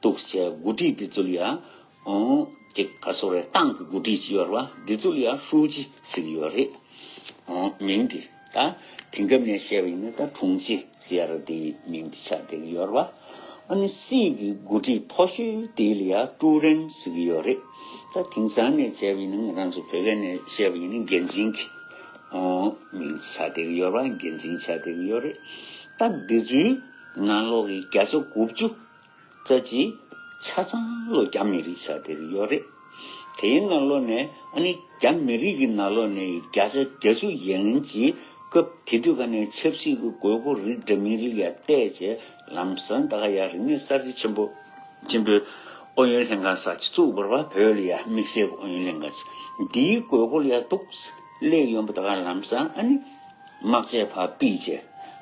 འདུག་བྱས་འགོ་ཁྲིད་འདི་ཚོ་ལ་ཡ། ཨོ། ཅིག་ག་སོག་རེད། ཏང་གི་འགོ་ཁྲིད་ཅིག་ཡོད་རེད་པ། འདི་ཚོ་ལ་ཡ་ཧྲུའུ་ཅི་ཟེར་གྱི་ཡོད་རེད། ཨོ། མིང་འདི་ད་དེང་སྐབས་ནས་བཤད་པ་ཡིན་ན་ད་དྲུང་ཆེ་ཟེར་ཡ་ར་དེའི་མིང་འདི་ཆགས་བསྡད་ཀྱི་ཡོད་རེད་པ། ཨ་ནི་སྲིད་ཀྱི་འགོ་ཁྲིད་མཐོ་ཤོས་དེ་ལ་ཡ་ཀྲུའུ་རེན་ཟེར་གྱི་ཡོད་རེད། ད་དེང་སང་ནས་བྱས་པ་ཡིན་ན་ང་རང་ཚོ་བོད་སྐད་ནས་བཤད་པ་ཡིན་ན་འགན་འཛིན་གྱི་ཨོ་མིང་ཆགས་བསྡད་ཀྱི་ཡོད་རེད། འགན་འཛིན་ཆགས་བསྡད་ཀྱི་ཡོད་རེད། ད་འདི་ཚོའི་ནང་ལོགས་ཀྱི་བརྒྱ་ཆ་དགུ་བཅུ་རྩ་གཅིག་ཆ་ཚང་ལོ་རྒྱ་མི་རིགས་ཆགས་བསྡད་ཀྱི་ཡོད་རེད། དེའི་ནང་ལོགས་ནས་ཨ་ནི་རྒྱ་མི་རིགས་ཀྱི་ནང་ལོགས་ནས་བརྒྱ་ཆ་བརྒྱད་ཅུ་ཡན་གྱིས་སྐབས་དེ་དུས་ག་ནས་ཆབ་སྲིད་ཀྱི་དགོས་མཁོ་རིགས་འདྲ་མིན་རིགས་ལ་བལྟས་བྱས་ལམ་སང་ད་ག་ཡ་རིག་གནས་གསར་བརྗེ་ཆེན་པོ་ཆེན་པོའི་ཨུ་ཡོན་ལྷན་ཁང་གསར་ཅིག་བཙུགས་པ་རེད་པ། བོད་ལ་ཡ་དམིགས་བསལ་གྱི་ཨུ་ཡོན་ལྷན་ཁང་ཅིག་འདིའི་དགོས་མཁོ་ལ་ཡ་འདུག་སླེབས་ཡོང་པ་ད་ག་ལམ་སང་ཨ་ནི་དམག་ཆས་ཕར་ཕུད་བྱས་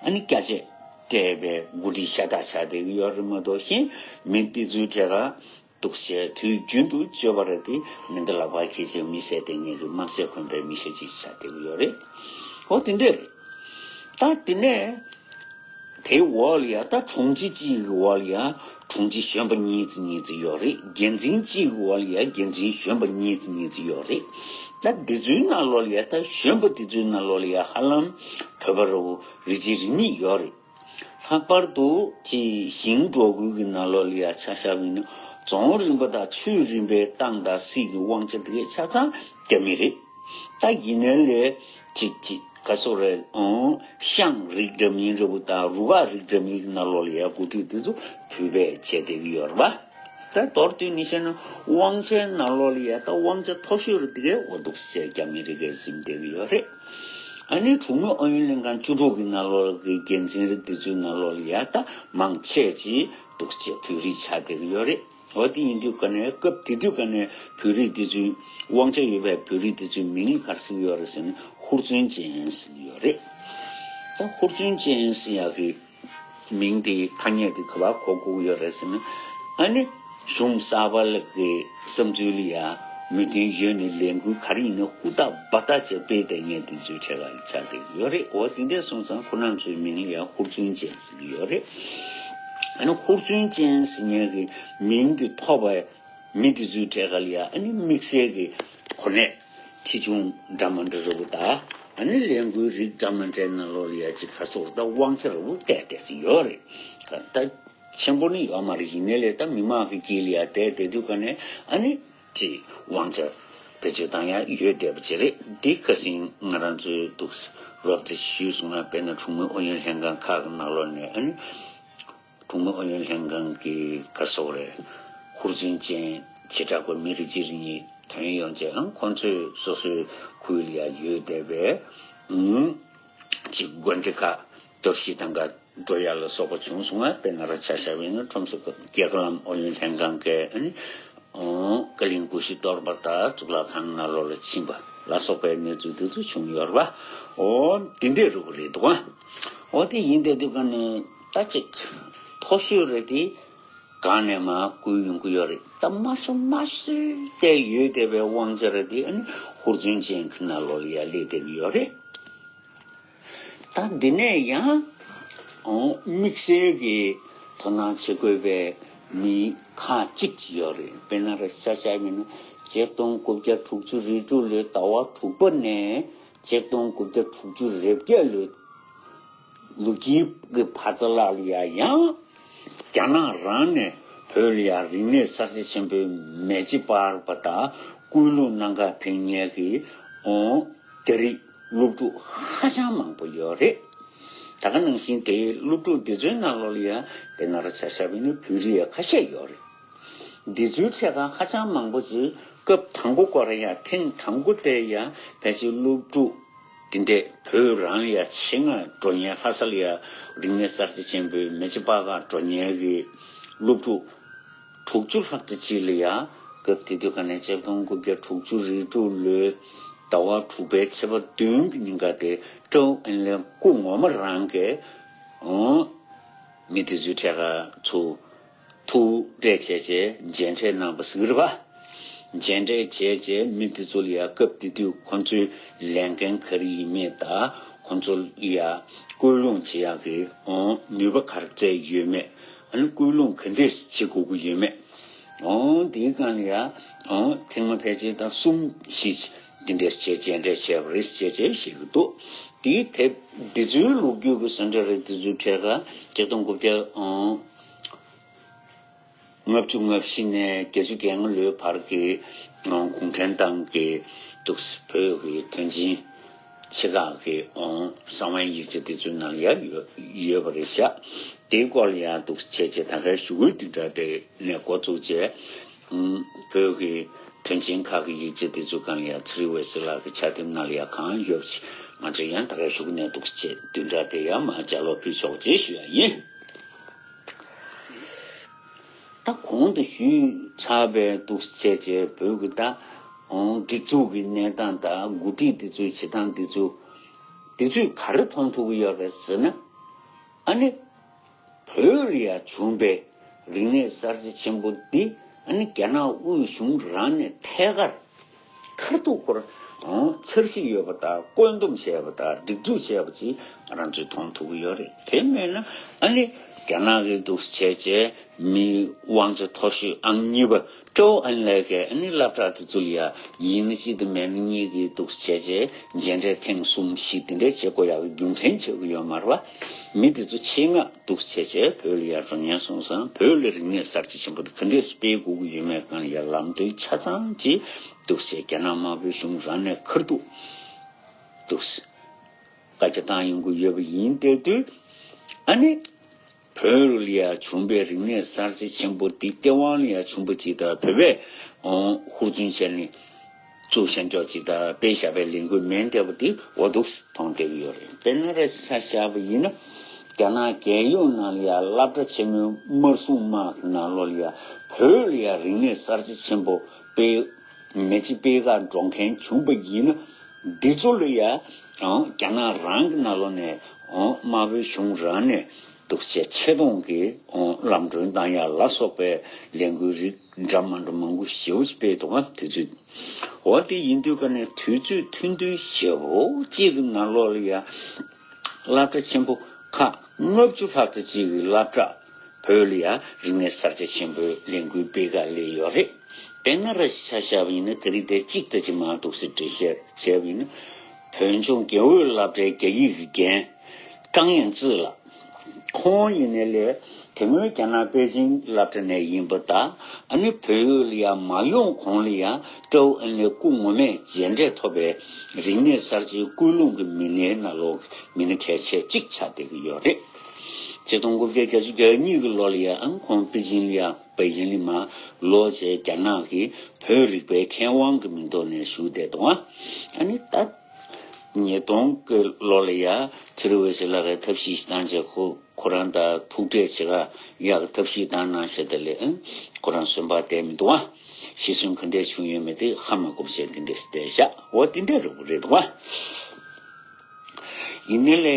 ཨ་ནི་སྐྱ་ཆས་སྤྲས་པའི་འགོ་ཁྲིད་ཤ་སྟག་ཆགས་བསྡད་ཀྱི་ཡོད་རེད་མ་གཏོགས་གཞན་མི་འདི་ཚོའི་གྲས་ལ། འདུག་བྱས་དུས་རྒྱུན་དུ་སྤྱོད་པ་རེད་དེ་མི་འདི་ལག་པ་འཁྱེར་བྱས་མི་བསད་དེ་ངེད་ཀྱི་དམག་ཆས་གོན་པའི་མི་ཤ་ཅིག་ཆགས་བསྡད་ཀྱི་ཡོད་རེད། འོ་དེ་འདྲས་རེད། ད་དེ་ནས་དེའི་འོག་ལ་ཡ་ད་དྲུང་ཆེ་གཅིག་གི་འོག་ལ་ཡ་དྲུང་ཆེ་གཞོན་པ་གཉིས་ཙམ་གཉིས་ཙམ་ཡོད་རེད། འགན་འཛིན་གཅིག་གི་འོག་ལ་ཡ་འགན་འཛིན་གཞོན་པ་གཉིས་ཙམ་གཉིས་ཙམ་ཡོད་རེད། ད་འདི་ཚོའི་ནང་ལོགས་ལ་ཡ་ད་གཞོན་པ་འདི་ཚོའི་ནང་ལོགས་ལ་ཡ་ཧ་ལམ་བོད་པ་རུ་རེ་གཅིག་རེ་གཉིས་ཡོད་རེད། ལྷག་པར་དུ་ཅིག་ཞིང་འབྲོག་ཁུལ་གྱི་ནང་ལོགས་ལ་ཡ་ཆ་བཞག་པ་ཡིན་ན་རྫོང་རིམ་པ་དང་ཆུས་རིམ་པའི་ཏང་དང་སྲིད་ཀྱི་དབང་ཆ་དེ་གས་ཆ་ཚང་རྒྱ་མི་རེད། ད་ཡིན་ནའི་ལས་ཅིག་ཅིག་ག་སོག་རེད། ཨང་། ཤང་རིགས་འདྲ་མིན་འདྲ་པོ་དང་རུ་ཁག་རིགས་འདྲ་མིན་གྱི་ནང་ལོགས་ལ་ཡ་འགོ་ཁྲིད་དེ་ཚོ་བོད་པས་བྱས་བསྡད་ཀྱི་ཡོད་རེད་པ། ད་མདོར་བསྡུས་ནས་བཤད་ན་དབང་ཆའི་ནང་ལོགས་ལ་ཡ་ད་དབང་ཆ་མཐོ་ཤོས་རེད་དེ་གས་འོ་འདུག་སེ་རྒྱ་མི་རིགས་ཀྱིས་འཛིན་བསྡད་ཀྱི་ཡོད་རེད། ཨ་ནི་གྲོང་མི་ཨུ་ཡོན་ལྷན་ཁང་བཅུ་དྲུག་གི་ནང་ལོགས་ཀྱི་འགན་འཛིན་རེད་དེ་ཚོའི་ནང་ལོགས་ལ་ཡ་ད་མང་ཆེ་ཅིག་འདུག་སེ་བོད་རིགས་ཆགས་བསྡད་ཀྱི་ཡོད་རེད། འོ་དེ་ཡིན་དུས་ག་ནས་སྐབས་དེ་དུས་ག་ནས་བོད་རིགས་དེ་ཚོའི་དབང་ཆ་ཡོད་པའི་བོད་རིགས་དེ་ཚོའི་མིང་ལ་ག་རེ་ཟེར་གྱི་ཡོད་རེད་ཟེར་ན་ཧུར་བརྩོན་ཅན་ཟེར་གྱི་ཡོད་རེད། ད་ཧུར་བརྩོན་ཅན་ཟེར་ཡག་གི་མིང་དེའི་ཐ་སྙད་དེ་ག་པར་གོ་དགོས་ཀྱི་ཡོད་རེད་ཟེར་ན། ཨ་ནི་གཞུང་གསར་པ་ལ་གི་བསམ་ཚུལ་ལ་ཡ་མོས་མཐུན་ཡོད་ནས་ལས་འགུལ་ག་རེ་ཡིན་ན་ཧུར་ཐག་འབད་ཐག་བྱས་སྤེལ་བསྡད་མཁན་དེ་ཚོའི་གྲས་ལ་ཆགས་བསྡད་ཀྱི་ཡོད་རེད། འོ་དེ་འདྲས་སོང་ཙང་ཁོ་རང་ཚོའི་མིང་ལ་ཡ་ཧུར་བརྩོན་ཅན་ཟེར་གྱི་ཡོད་རེད། ཨ་ནི་ཧུར་བརྩོན་ཅན་ཟེར་མཁན་གྱི་མིང་དེ་ཐོབ་པའི་མི་དེ་ཚོའི་གྲས་ལ་ཡ་ཨ་ནི་དམིགས་བསལ་གྱི་གོ་གནས་ཁྲི་ཆུང་འདྲ་མི་འདྲ་འདྲ་པོ་དང་། ཨ་ནི་ལས་འགུལ་རིགས་འདྲ་མི་འདྲའི་ནང་ལོགས་ལ་ཡ་ཅིག་ག་སོགས་ད་དབང་ཆ་འདྲ་པོ་གཏད་བསྡད་ཀྱི་ཡོད་རེད། ད་ཆེན་པོ་ནི་ཡོད་མ་རེད། ཡིན་ནའི་ལས་ད་མི་མང་གི་དཀྱིལ་ལ་ཡ་བསྡད་བསྡད་དུས་ག་ནས་ཨ་ནི་ཅིག་དབང་ཆ་བེད་སྤྱོད་བཏང་ཡ་ཡོད་བསྡད་པ་ཅིག་རེད། འདི་ཁ་སང་ང་རང་ཚོའི་འདུག་རོབ་ཙམ་ཞུས་སོང་ང་། དཔེར་ན་གྲོང་མི་ཨུ་ཡོན་ལྷན་ཁང་ཁག་གི་ནང་ལོགས་ནས་ཨ་ནི་གྲོང་མི་ཨུ་ཡོན་ལྷན་ཁང་གི་ག་སོགས་རེད། ཧུར་བརྩོན་ཅན་བྱེ་བྲག་པ་མི་རེ་གཅིག་རེ་གཉིས་ཐོན་ཡོང་བྱས་ཨང་། ཁོང་ཚོས་སོ་སོའི་ཁུལ་ལ་ཡ་ཡོད་བསྡད་པའི་ཨང་ཅིག་དགོན་སྡེ་ཁག་གཏོར་བཤིག་བཏང་ག་འགྲོ་ཡ་ལ་སོགས་པ་བྱུང་སོང་ང་། དཔེར་ན་ར་ཆ་བཞག་པ་ཡིན་ན་ཁྲོམ་ས་རྒྱལ་ཁབ་ལམ་ཨུ་ཡོན་ལྷན་ཁང་གི་ཨ་ནི་ཨོ་ཀ་གླིང་གུ་ཤྲི་གཏོར་པ་དང་གཙུག་ལག་ཁང་ནང་ལོགས་ལ་ཕྱིན་པ་ལ་སོགས་པའི་གནས་ཚུལ་འདི་ཚོ་བྱུང་ཡོད་རེད་པ། ཨོ་དེ་འདྲ་རུ་རེད་འདུག་ཨ། ཨོ་དེ་ཡིན་དེ་དུས་ཀ་ནས་ད་ཅིག་མཐོ་ཤོས་རེད་དེ། གང་ནས་མར་བསྐུལ་ཡོང་གི་ཡོད་རེད། ད་མ་སུ་མ་སུ་དེ་ཡོད་བསྡད་པའི་དབང་ཆ་རེད་དེ། ཨ་ནི་ཧུར་བརྩོན་ཅན་གྱི་ནང་ལོགས་ལ་ཡ་སླེབས་བསྡད་ཀྱི་ཡོད་རེད། ད་འདི་ནས་ཡང་ཨོ་དམིགས་བསལ་གྱི་དོ་སྣང་བྱེད་དགོས་པའི་མི་ཁག་ཅིག་ཡོད་རེད། དཔེར་ན་ར་ཆ་བཞག་པ་ཡིན་ན་ཆིག་སྟོང་དགུ་བརྒྱ་དྲུག་ཅུ་རེ་དྲུག་ལོའི་ཟླ་བ་དྲུག་པ་ནས་ཆིག་སྟོང་དགུ་བརྒྱ་དྲུག་ཅུ་རེ་བརྒྱད་ལོའི་ལོ་དཀྱིལ་གྱི་བར་མཚམས་ལ་ཡ་ཡང་རྒྱ་ནག་རང་ནས་བོད་ལ་ཡ་རིག་གནས་གསར་བརྗེ་ཆེན་པོའི་མེ་ལྕེ་སྤར་བ་དང་སྐུལ་སློང་གནང་གར་ཕེབས་མཁན་གྱི་ཨོ་རྒྱ་རིགས་སློབ་ཕྲུག་ཧ་ཅང་མང་པོ་ཡོད་རེད། ད་ག་ནང་བཞིན་དེའི་སློབ་ཕྲུག་འདི་ཚོའི་ནང་ལོགས་ལ་ཡ་དཔེར་ན་ར་ཆ་བཞག་པ་ཡིན་ན་བོད་རིགས་ཡ་ཁ་ཤས་ཡོད་རེད། འདི་ཚོའི་གྲས་ཁ་ཧ་ཅང་མང་པོ་ཅིག་སྐབས་དང་པོ་སྐོར་ཡ་ཐེངས་དང་པོ་དེ་ཡ་ཕལ་ཆེར་སློབ་ཕྲུག་དེ་འདྲས་བོད་རང་ལ་ཡ་ཆེད་མངགས་འགྲོ་མཁན། ལྷ་ས་ལ་ཡ་རིག་གནས་གསར་བརྗེ་ཆེན་པོའི་མེ་ལྕེ་སྤར་གར་འགྲོ་མཁན་གྱི་སློབ་ཕྲུག་དྲུག་ཅུ་ལྷག་ཙམ་ཅིག་ལ་ཡ་སྐབས་དེ་དུས་ཀ་ནས་ཆིག་སྟོང་དགུ་བརྒྱ་དྲུག་ཅུ་རེ་དྲུག་ལོའི་ཟླ་བ་དྲུག་པའི་ཚེས་པ་བདུན་གྱི་ཉིན་ཀ་དེ་ཀྲོའུ་ཨེན་ལའེ་སྐུ་ངོ་མ་རང་གིས་ཨོ་མི་དེ་ཚོའི་གྲས་ཁ་ཚུར་ཐུག་འཕྲད་བྱས་རྗེས་མཇལ་འཕྲད་གནང་བ་ཟེར་གྱི་རེད་པ། མཇལ་འཕྲད་བྱས་རྗེས་མི་དེ་ཚོ་ལ་ཡ་སྐབས་དེ་དུས་ཁོང་ཚོའི་ལས་འགན་ག་རེ་ཡིན་མིན་དང་། ཁོང་ཚོ་ལ་ཡ་སྐུལ་སློང་བྱེད་ཡག་གི་ཨོ་ནུས་པ་ག་རེ་བཙལ་ཡོད་མེད། ཨ་ནི་སྐུལ་སློང་ག་འདྲས་བྱེད་དགོས་ཀྱི་ཡོད་མེད། ཨོ་དེའི་སྒང་ལ་ཡ་ཨོ་ཐེངས་མ་ཕལ་ཆེར་ད་གསུམ་བཞི་འདི་འདྲས་བྱས་མཇལ་འཕྲད་བྱས་པ་རེད་ཅེས་བྱས་བཤད་ཀྱི་འདུག། དེའི་དེབ་འདི་ཚོའི་ལོ་རྒྱུས་ཀྱི་ཟིན་བྲིས་རེད། འདི་ཚོའི་གྲས་ཁ་ཆིག་སྟོང་དགུ་བརྒྱ་ཨོ་ལྔ་བཅུ་ང་བཞི་ནས་བརྒྱད་ཅུ་གྱ་ལྔ་ལོའི་བར་གྱི་ཨོ་གུང་ཁྲན་ཏང་གི་འདུག་བོད་ཀྱི་དོན་ཆེན་ཆེ་ཁག་གི་ཨོ་གསང་བའི་ཡིག་ཆ་དེ་ཚོའི་ནང་ལ་ཡ་ཡོད་ཡོད་པ་རེད་ཤག། དེའི་སྐོར་ལ་ཡང་འདུག་བྱས་རྗེས་ད་གའི་ཞུ་སྐུལ་བདུན་ཕྲག་དེ་ནས་འགོ་བཙུགས་རྗེས་ཨུམ་བོད་ཀྱི་དོན་ཆེན་ཁག་གི་ཡིག་ཆ་དེ་ཚོ་གང་ཡང་ཚེ་རིང་འོད་ཟེར་ལགས་ཀྱི་ཕྱག་དེབ་ནང་ལ་ཡང་གང་ཡོད་ཅིག་ང་ཚོས་ཡང་ད་གའི་ཞུ་སྐུལ་ནས་འདུག་བྱས་བདུན་ཕྲག་དེ་ཡང་མར་ལྗགས་ཀློག་ཕུལ་ཆོག་ཅེས་ཞུ་ཡ་ཡིན། ད་གོང་དུ་ཞུས་ཚར་བའི་འདུག་བྱས་རྗེས་བོད་ཀྱི་ད་ཨང་སྒྲིག་འཛུགས་ཀྱི་གནས་སྟངས་དང་འགོ་ཁྲིད་འདི་ཚོའི་བྱེད་སྟངས་འདི་ཚོ་འདི་ཚོས་ག་རེ་མཐོང་ཐུབ་ཀྱི་ཡོད་རེད་ཟེར་ན། ཨ་ནི་བོད་ལ་ཡ་བྱུང་པའི་རིག་གནས་གསར་བརྗེ་ཆེན་པོ་འདི་ཨ་ནི་རྒྱ་ནག་དབུས་གཞུང་རང་ནས་ཐད་ཀར་ཁ་ཐུག་ཁོར་འཆར་གཞི་ཡོད་པ་དང་བཀོད་འདོམས་བྱས་པ་དང་སྒྲིག་འཛུགས་བྱས་པ་ཅིག་ང་རང་ཚོས་མཐོང་ཐུབ་ཀྱི་ཡོད་རེད། དེ་མེད་ན་ཨ་ནི་རྒྱ་ནག་གི་འདུག་བྱས་རྗེས་མི་དབང་ཆ་མཐོ་ཤོས་ཨང་གཉིས་པ་ཀྲོའུ་ཨེན་ལའེ་གིས་ཨ་ནི་སློབ་གྲྭ་དེ་ཚོ་ལ་ཡ་ཡིན་ན་གཅིག་དང་མེད་ན་གཉིས་ཀྱི་འདུག་བྱས་རྗེས་མཇལ་འཕྲད་ཐེངས་གསུམ་བཞི་དེ་འདྲའི་བྱེད་དགོས་ཡག་གི་རྒྱུ་མཚན་བྱེད་ཀྱི་ཡོད་མ་རེད་པ། མི་དེ་ཚོ་ཆེད་མངགས་འདུག་བྱས་རྗེས་བོད་ལ་ཡར་འགྲོ་ཉན་སོང་ཙང་བོད་ལ་རིག་གནས་གསར་བརྗེ་ཆེན་པོ་དེ་ག་འདྲས་སྤེལ་དགོས་ཀྱི་ཡོད་མེད་སྒང་ལ་ཡར་ལམ་སྟོན་ཆ་ཚང་ཅིག་འདུག་བྱས་རྒྱ་ནག་དམར་པོའི་གཞུང་རང་ནས་ཁ་ཐུག་འདུག་བཀའ་རྒྱ་བཏང་ཡོང་གི་ཡོད་པ་ཡིན་བསྡད་དུས་ཨ་ནི་བོད་ལ་ཡར་བྱུང་པའི་རིག་གནས་གསར་བརྗེ་ཆེན་པོ་འདི་སྟེས་དབང་ལ་ཡར་བྱུང་པ་ཅིག་དང་བོད་པས་ཧུར་བརྩོན་བྱས་ནས། བཙུགས་བཞག་ཆོག་ཅིག་དང་དཔེ་བཞག་པའི་ལས་འགུལ་མིན་བསྡད་པ་འདི་འོ་འདུག་སེ་མཐོང་བསྡད་ཀྱི་ཡོད་རེད། དཔེར་ན་རེ་ཆ་བཞག་པ་ཡིན་ན་རྒྱ་ནག་རྒྱལ་ཡོངས་ནང་ལ་ཡ་སློབ་གྲྭ་ཆེན་མོའི་དམར་སྲུང་དམག་གི་ནང་ལོགས་ལ་ཡ་བོད་ལ་ཡ་རིག་གནས་གསར་བརྗེ་ཆེན་པོ་སྤེལ་མེ་ལྕེ་སྤེལ་གར་འགྲོ་མཁན་བྱུང་པ་ཡིན་ན་འདི་ཚོ་ལ་ཡ་རྒྱ་ནག་རང་གི་ནང་ལོགས་ནས་དམར་པོའི་གཞུང་རང་ནས་འདུག་བྱས་ཆེ་མཐོང་གི་ལམ་གྲོན་བཏང་ཡ་ལ་སོགས་པའི་ལས་འགུལ་རིགས་འདྲ་མ་འདྲ་མང་པོ་ཞེ་པོ་ཅིག་སྤེལ་འདུག་ག་དུས་ཚོད། འོ་དེ་ཡིན་དུས་ཀ་ནས་དུས་ཚོད་ཐུང་ཐུང་ཞེ་པོ་གཅིག་གི་ནང་ལོགས་ལ་ཡ་སློབ་གྲྭ་ཆེན་པོ་ཁག་ལྔ་བཅུ་ལྷག་ཙམ་ཅིག་གི་སློབ་གྲྭ་བོད་ལ་ཡ་རིག་གནས་གསར་བརྗེ་ཆེན་པོའི་ལས་འགུལ་སྤེལ་ག་སླེབས་ཡོད་རེད། དཔེར་ན་ར་ཆ་བཞག་པ་ཡིན་ན་དེ་རིང་དེ་གཅིག་ཙམ་ཅིག་མར་འདུག་སེ་འགྲེལ་བཤད་བྱས་པ་ཡིན་ན། བོད་ལྗོངས་རྒྱལ་ཡོངས་སློབ་གྲྭའི་རྒྱ་ཡིག་གི་འགན། ཀྲང་ཡན་ཙི་ལགས། ཁོང་ཡིན་ནའི་ལས་དེ་སྔོན་རྒྱ་ནག་པེ་ཅིང་སློབ་གྲྭ་ནས་ཡིན་པ་དང་ཨ་ནི་བོད་ཡུལ་ལ་ཡང་མ་ཡོང་གོང་ལ་ཡང་ཀྲོའུ་ཨེན་ལའེ་སྐུ་ངོ་མས་མཇལ་འཕྲད་ཐོབ་པའི་རིག་གནས་གསར་བརྗེའི་སྐུལ་སློང་གི་མི་སྣའི་ནང་ལོགས་མི་སྣ་གལ་ཆེ་གཅིག་ཆགས་བསྡད་ཀྱི་ཡོད་རེད། ཆིག་སྟོང་དགུ་བརྒྱ་བརྒྱད་ཅུ་གྱ་གཉིས་ཀྱི་ལོ་ལ་ཡང་ཨང་ཁོང་པེ་ཅིང་ལ་ཡང་པེ་ཅིང་ལ་མར་ལོག་བྱས་རྒྱ་ནག་གི་བོད་རིག་པའི་མཁས་དབང་གི་མིང་ཐོག་ནས་བཞུགས་བསྡད་འདུག་ཨ་ནི་ད། ཉིས་སྟོང་གི་ལོ་ལ་ཡ་ཕྱི་རུ་བའི་ཞི་ལ་གའི་ཐབས་ཤེས་བཏང་བྱས་ཁོ་ཁོ་རང་དང་ཐུག་འཕྲད་བྱེད་ག་ཡག་གི་ཐབས་ཤེས་བཏང་གནང་བྱས་དེ་ལས་ཨང་ཁོ་རང་གསོན་པ་བསྡད་མི་འདུག་བ། ཤི་གསོན་ག་འདྲས་བྱུང་ཡོད་མེད་དེ་ཧ་མ་གོ་བ་བྱས་འདི་འདྲས་བསྡད་བཞག་འོ་འདི་འདྲས་རུ་རེད་འདུག་བ། ཡིན་ནའི་ལས་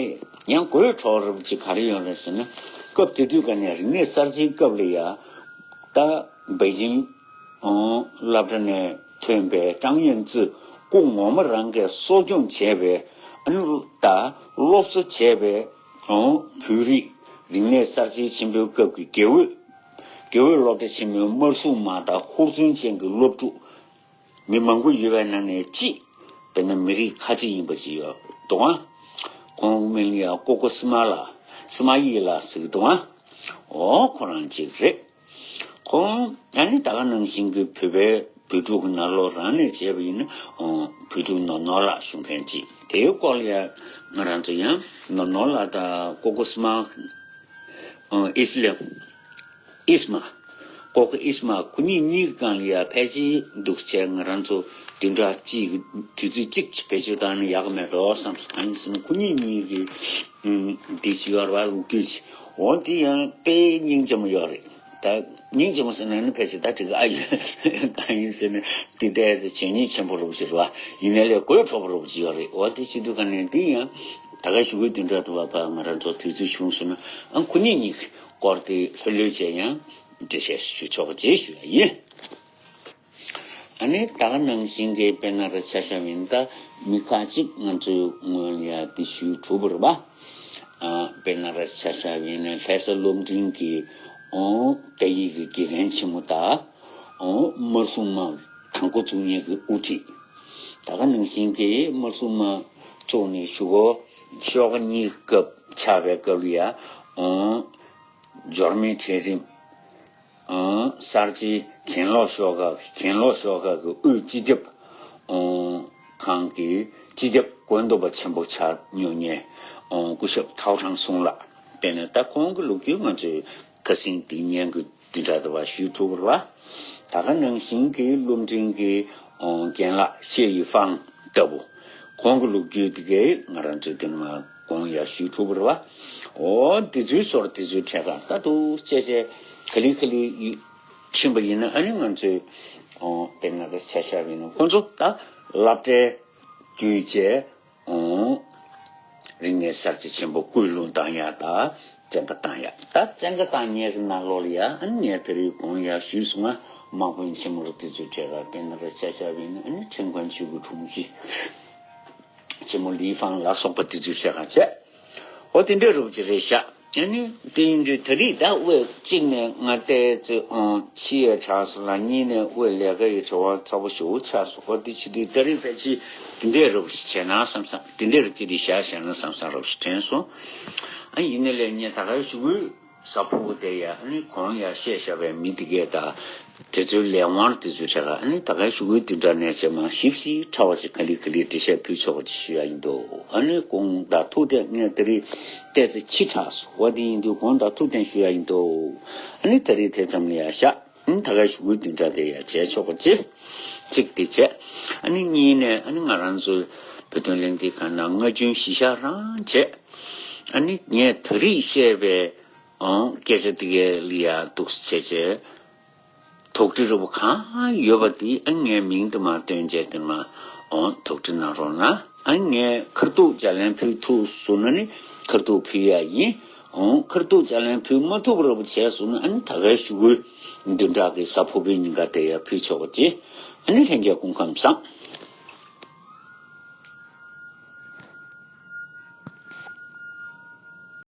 ཡང་དགོད་བྲོ་རུ་ཅིག་ག་རེ་ཡོད་རེད་ཟེར་ན། སྐབས་དེ་དུས་ག་ནས་རིག་གནས་གསར་བརྗེའི་སྐབས་ལ་ཡ། ད་པེ་ཅིང་སློབ་གྲྭ་ནས་ཐོན་པའི་ཀྲང་ཡོན་ཙི་སྐུ་ངོ་མ་རང་གིས་གསོ་སྐྱོང་བྱས་པའི་ཨ་ནི་ད་སློབ་གསོ་བྱས་པའི་བོད་རིགས་རིག་གནས་གསར་བརྗེ་ཆེན་པོའི་སྐབས་ཀྱི་དགེ་འོས་དགེ་འོས་སློབ་གྲྭ་ཆེན་མོའི་དམར་སྲུང་དམག་དང་ཧུར་བརྩོན་ཅན་གྱི་སློབ་ཕྲུག་མི་མང་པོ་ཡོད་པའི་ནང་ནས་གཅིག་དཔེར་ན་མི་རིགས་ཁ་ཆེ་ཡིན་པ་ཅིག་ཡོད་འདུག་ཨང་། ཁོང་མིང་ཡང་ཀོ་ཀོ་སི་མ་ལ་སི་མ་ཡི་ལ་ཟེར་གི་འདུག་ཨང་། འོ་ཁོ་རང་གཅིག་རེད། ཁོང་ད་ནི་ད་ག་ནང་བཞིན་གྱི་བོད་པའི་བོད་ཕྲུག་གི་ནང་ལོགས་རང་ནས་བྱས་པ་ཡིན་ན་བོད་ཕྲུག་ནོར་ནོར་ལགས་ཞུ་མཁན་གཅིག་དེའི་སྐོར་ལ་ཡང་ང་རང་ཚོ་ཡང་ནོར་ནོར་ལགས་དང་ཀོ་ཀོ་སི་མ་ཨིས་ལེམ། ཨིས་མ། ཀོ་ཀོ་ཨིས་མ་ཁོ་གཉིས་གཉིས་ཀྱི་སྒང་ལ་ཡ་ཕལ་ཆེར་འདུག་བྱས་ང་རང་ཚོ་བདུན་ཕྲག་གཅིག་གི་དུས་ཚོད་གཅིག་ཅིག་བེད་སྤྱོད་བཏང་ན་ཡག་གི་མེད་འགྲོ་བསམ་སོང་། གང་ཡིན་ཟེར་ན་ཁོ་གཉིས་གཉིས་ཀྱི་འདི་ཅི་ཡོད་རེད་པ་ལོ་རྒྱུས་ཅིག་འོ་འདི་ཡང་དཔེ་སྙིང་རྗེ་མོ་ཡོད་རེད། ད་སྙིང་རྗེ་མོ་ཟེར་ན་ནི་ཕལ་ཆེར་ད་འགྲིག་གི་ཨ་ཡོད། གང་ཡིན་ཟེར་ན་འདི་ལྟའི་ཚེ་བྱས་ཉེས་ཆེན་པོ་རུ་ཅིག་རེད་པ། ཡིན་ནའི་ལས་དགོད་བྲོ་པོ་རུ་ཅིག་ཡོད་རེད། འོ་འདི་བྱེད་དུས་ག་ནས་འདི་ཡང་ད་ག་ཞུ་གི་བདུན་ཕྲག་དུ་བ་ཕ་ང་རང་ཚོ་དུས་ཚོད་བྱུང་སོང་ན་ཨ་ཁོ་གཉིས་གཉིས་ཀྱི་སྐོར་དེ་ལྷོད་ལྷོད་བྱས་ཡང་འགྲེལ་བཤད་ཞུ་ཆོག་པ་བྱེད་ཞུ་ཡ་ཡིན། ཨ་ནི་ད་ག་ནང་བཞིན་གྱི་དཔེར་ན་ར་ཆ་བཞག་པ་ཡིན་ན་ད་མི་ཁག་ཅིག་ང་ཚོའི་སྔོན་ལ་ཡ་དེ་ཞུས་གྲུབ་པ་རེད་པ། ཨ་དཔེར་ན་ར་ཆ་བཞག་པ་ཡིན་ན་ལྷ་ས་སློབ་འབྲིང་གི་ཨོ་སྐད་ཡིག་གི་དགེ་རྒན་ཆེན་མོ་དང་ཨོ་དམར་སྲུང་དམག་དང་པོ་བཙུགས་མཁན་གྱི་དབུ་ཁྲིད། ད་ག་ནང་བཞིན་གྱི་དམར་སྲུང་དམག་བཙུགས་ནས་གཞུག་གུ་ཤོག་ཁག་གཉིས་སྐབས་ཆགས་པའི་སྐབས་ལ་ཡ་ཨོ་འབྱོར་མེད་གྲལ་རིམ། གསར་བརྗེའི་གྱེན་ལོག་ཤོག་ཁག་གྱེན་ལོག་ཤོག་ཁག་གི་དབུས་སྤྱི་ཁྱབ་ཁང་གི་སྤྱི་ཁྱབ་བཀོད་འདོམས་པ་ཆེན་པོ་ཆགས་མྱོང་མཁན་སྐུ་ཞབས་ཐའོ་ཁྲང་སུང་ལགས། དཔེར་ན་ད་ཁོང་གི་ལོ་རྒྱུས་ང་ཚོས་ཁ་སང་འདི་ཉིན་གྱི་བདུན་ཕྲག་དུ་བ་ཞུས་གྲུབ་པ་རེད་པ། ད་ག་ནང་བཞིན་གྱི་སློབ་འབྲིང་གི་རྒན་ལགས་ཤེ་ཡི་ཧྥང་ལྟ་བུ། ཁོང་གི་ལོ་རྒྱུས་དེ་གས་ང་རང་ཚོའི་དེ་ནས་མར་དགོངས་ཡག་ཞུས་གྲུབ་པ་རེད་པ། འོ་དེ་ཚོའི་སོར་དེ་ཚོའི་གྲས་ཀ་ད་དུ་བཅད་བཅད་ག་ལེ་ག་ལེ་ཡི་ཕྱིན་པ་ཡིན་ན་ཨ་ནི་ང་ཚོའི་འོ་དཔེར་ན་ད་ཆ་བཞག་པ་ཡིན་ན་ཁོང་ཚོ་ད་སློབ་གྲྭའི་བརྒྱུད་བཅས་འོ་རིག་གནས་གསར་བརྗེ་ཆེན་པོ་སྐུལ་སློང་བཏང་ཡག་དང་བཙན་པ་བཏང་ཡག་ད་བཙན་པ་བཏང་མཁན་གྱི་ནང་ལོགས་ལ་ཡ་ཨ་ནི་ངས་དེ་རིང་དགོངས་ཡག་ཞུས་སོང་ང་། དམག་དཔོན་ཆེན་མོ་རུ་དེ་ཚོའི་གྲས་ཀ་དཔེར་ན་ད་ཆ་བཞག་པ་ཡིན་ན་ཨ་ནི་ཁྲེང་ཀོན་ཆུས་ཀྱི་དྲུང་ཆེ། ཆེན་མོ་ལི་ཧྥང་ལ་སོགས་པ་དེ་ཚོའི་གྲས་ཀ་བྱས། འོ་དེ་འདྲའི་རུ་ཅིག་རེད་ཤག་ཨ་ནི་དེ་ཡིན་དུས་ད་རེས་ད་དབུས་གཅིག་ནས་ང་བལྟས་ཚེ་ཨང་ཕྱི་ཡས་དྲག་སོང་ལ་གཉིས་ནས་དབུས་ལས་ཀ་ཡི་བྲེལ་བ་ཚ་པོ་ཞེ་པོ་ཆགས་སོང་། འོ་དེ་བྱེད་དུས་ད་རེས་ཕལ་ཆེར་དེ་འདྲའི་རུ་ཅིག་བྱས་ན་བསམ་བསམ་དེ་འདྲའི་རུ་ཅིག་རེད་ཤག་བྱས་ན་བསམ་བསམ་རུ་ཅིག་དྲན་སོང་། ཨ་ཡིན་ནའི་ལས་ངས་ད་ག་ཞུ་གི་ཟ་ཕུ་བོ་དེ་ཡ་ཨ་ནི་གོང་ཡ་བཤད་བཞག་པའི་མི་དེ་གས་དང་དེ་ཚོའི་ལས་དབང་དེ་ཚོའི་གྲས་ཀ་ཨ་ནི་ད་གའི་ཞུ་སྐུལ་བདུན་ཕྲག་ནས་བྱས་མ་ཞིབ་ཞིབ་ཕྲ་བ་ཞིག་ག་ལེ་ག་ལེ་འགྲེལ་བཤད་ཕུལ་ཆོག་པ་ཅིག་ཞུ་ཡ་ཡིན་འདུག་ཨ་ནི་དགོངས་དག་ཐུགས་གཏད་ངས་དེ་རིང་བལྟས་ཚེ་ཕྱི་དྲགས་སོང་བ་དེ་ཡིན་དུས་དགོངས་དག་ཐུགས་གཏད་ཞུ་ཡ་ཡིན་འདུག་ཨ་ནི་ད་རེས་དེ་ཙམ་ལ་ཡ་བཞག་ཨ་ནི་ད་གའི་ཞུ་སྐུལ་བདུན་ཕྲག་དེ་ཡ་བྱས་ཆོག་པ་ཅིག་གཅིག་དེ་བྱས། ཨ་ནི་གཉིས་ནས་ཨ་ནི་ང་རང་ཚོའི་བོད་དོན་གླེང་སྟེགས་ཁང་ནང་སྔ་རྒྱུན་གཞི་བཞག་རང་བྱས། ཨ་ནི་ངས་ད་རེས་བཤད་པའི་ཨོང་སྐད་ཆ་དེ་གའི་ལ་ཡ་འདུག་སེ་བྱས་བྱས། དོགས་འདྲི་རུ་བ་གང་ཡོད་པ་དེ་ཨ་ངའི་མིང་དུ་མ་བཏོན་བྱས་དེ་མ་ཨོང་དོགས་འདྲི་གནང་རོགས་གནང་། ཨ་ངས་ཁ་ཐུག་ལྗགས་ལན་ཕུལ་ཐུབ་སོང་ན་ནི་ཁ་ཐུག་ཕུལ་ཡ་ཡིན། ཨོང་ཁ་ཐུག་ལྗགས་ལན་ཕུལ་མ་ཐུབ་རུ་བ་བྱས་སོང་ན་ཨ་ནི་ད་གའི་ཞུ་སྐུལ་བདུན་ཕྲག་གི་གཟའ་ཕུར་བུའི་ཉིན་ཀ་དེ་ཡ་ཕུལ་ཆོག་པ་ཅི། ཨ་ནི་ལྷན་རྒྱས་སྐུ་ཁམས་བཟང་།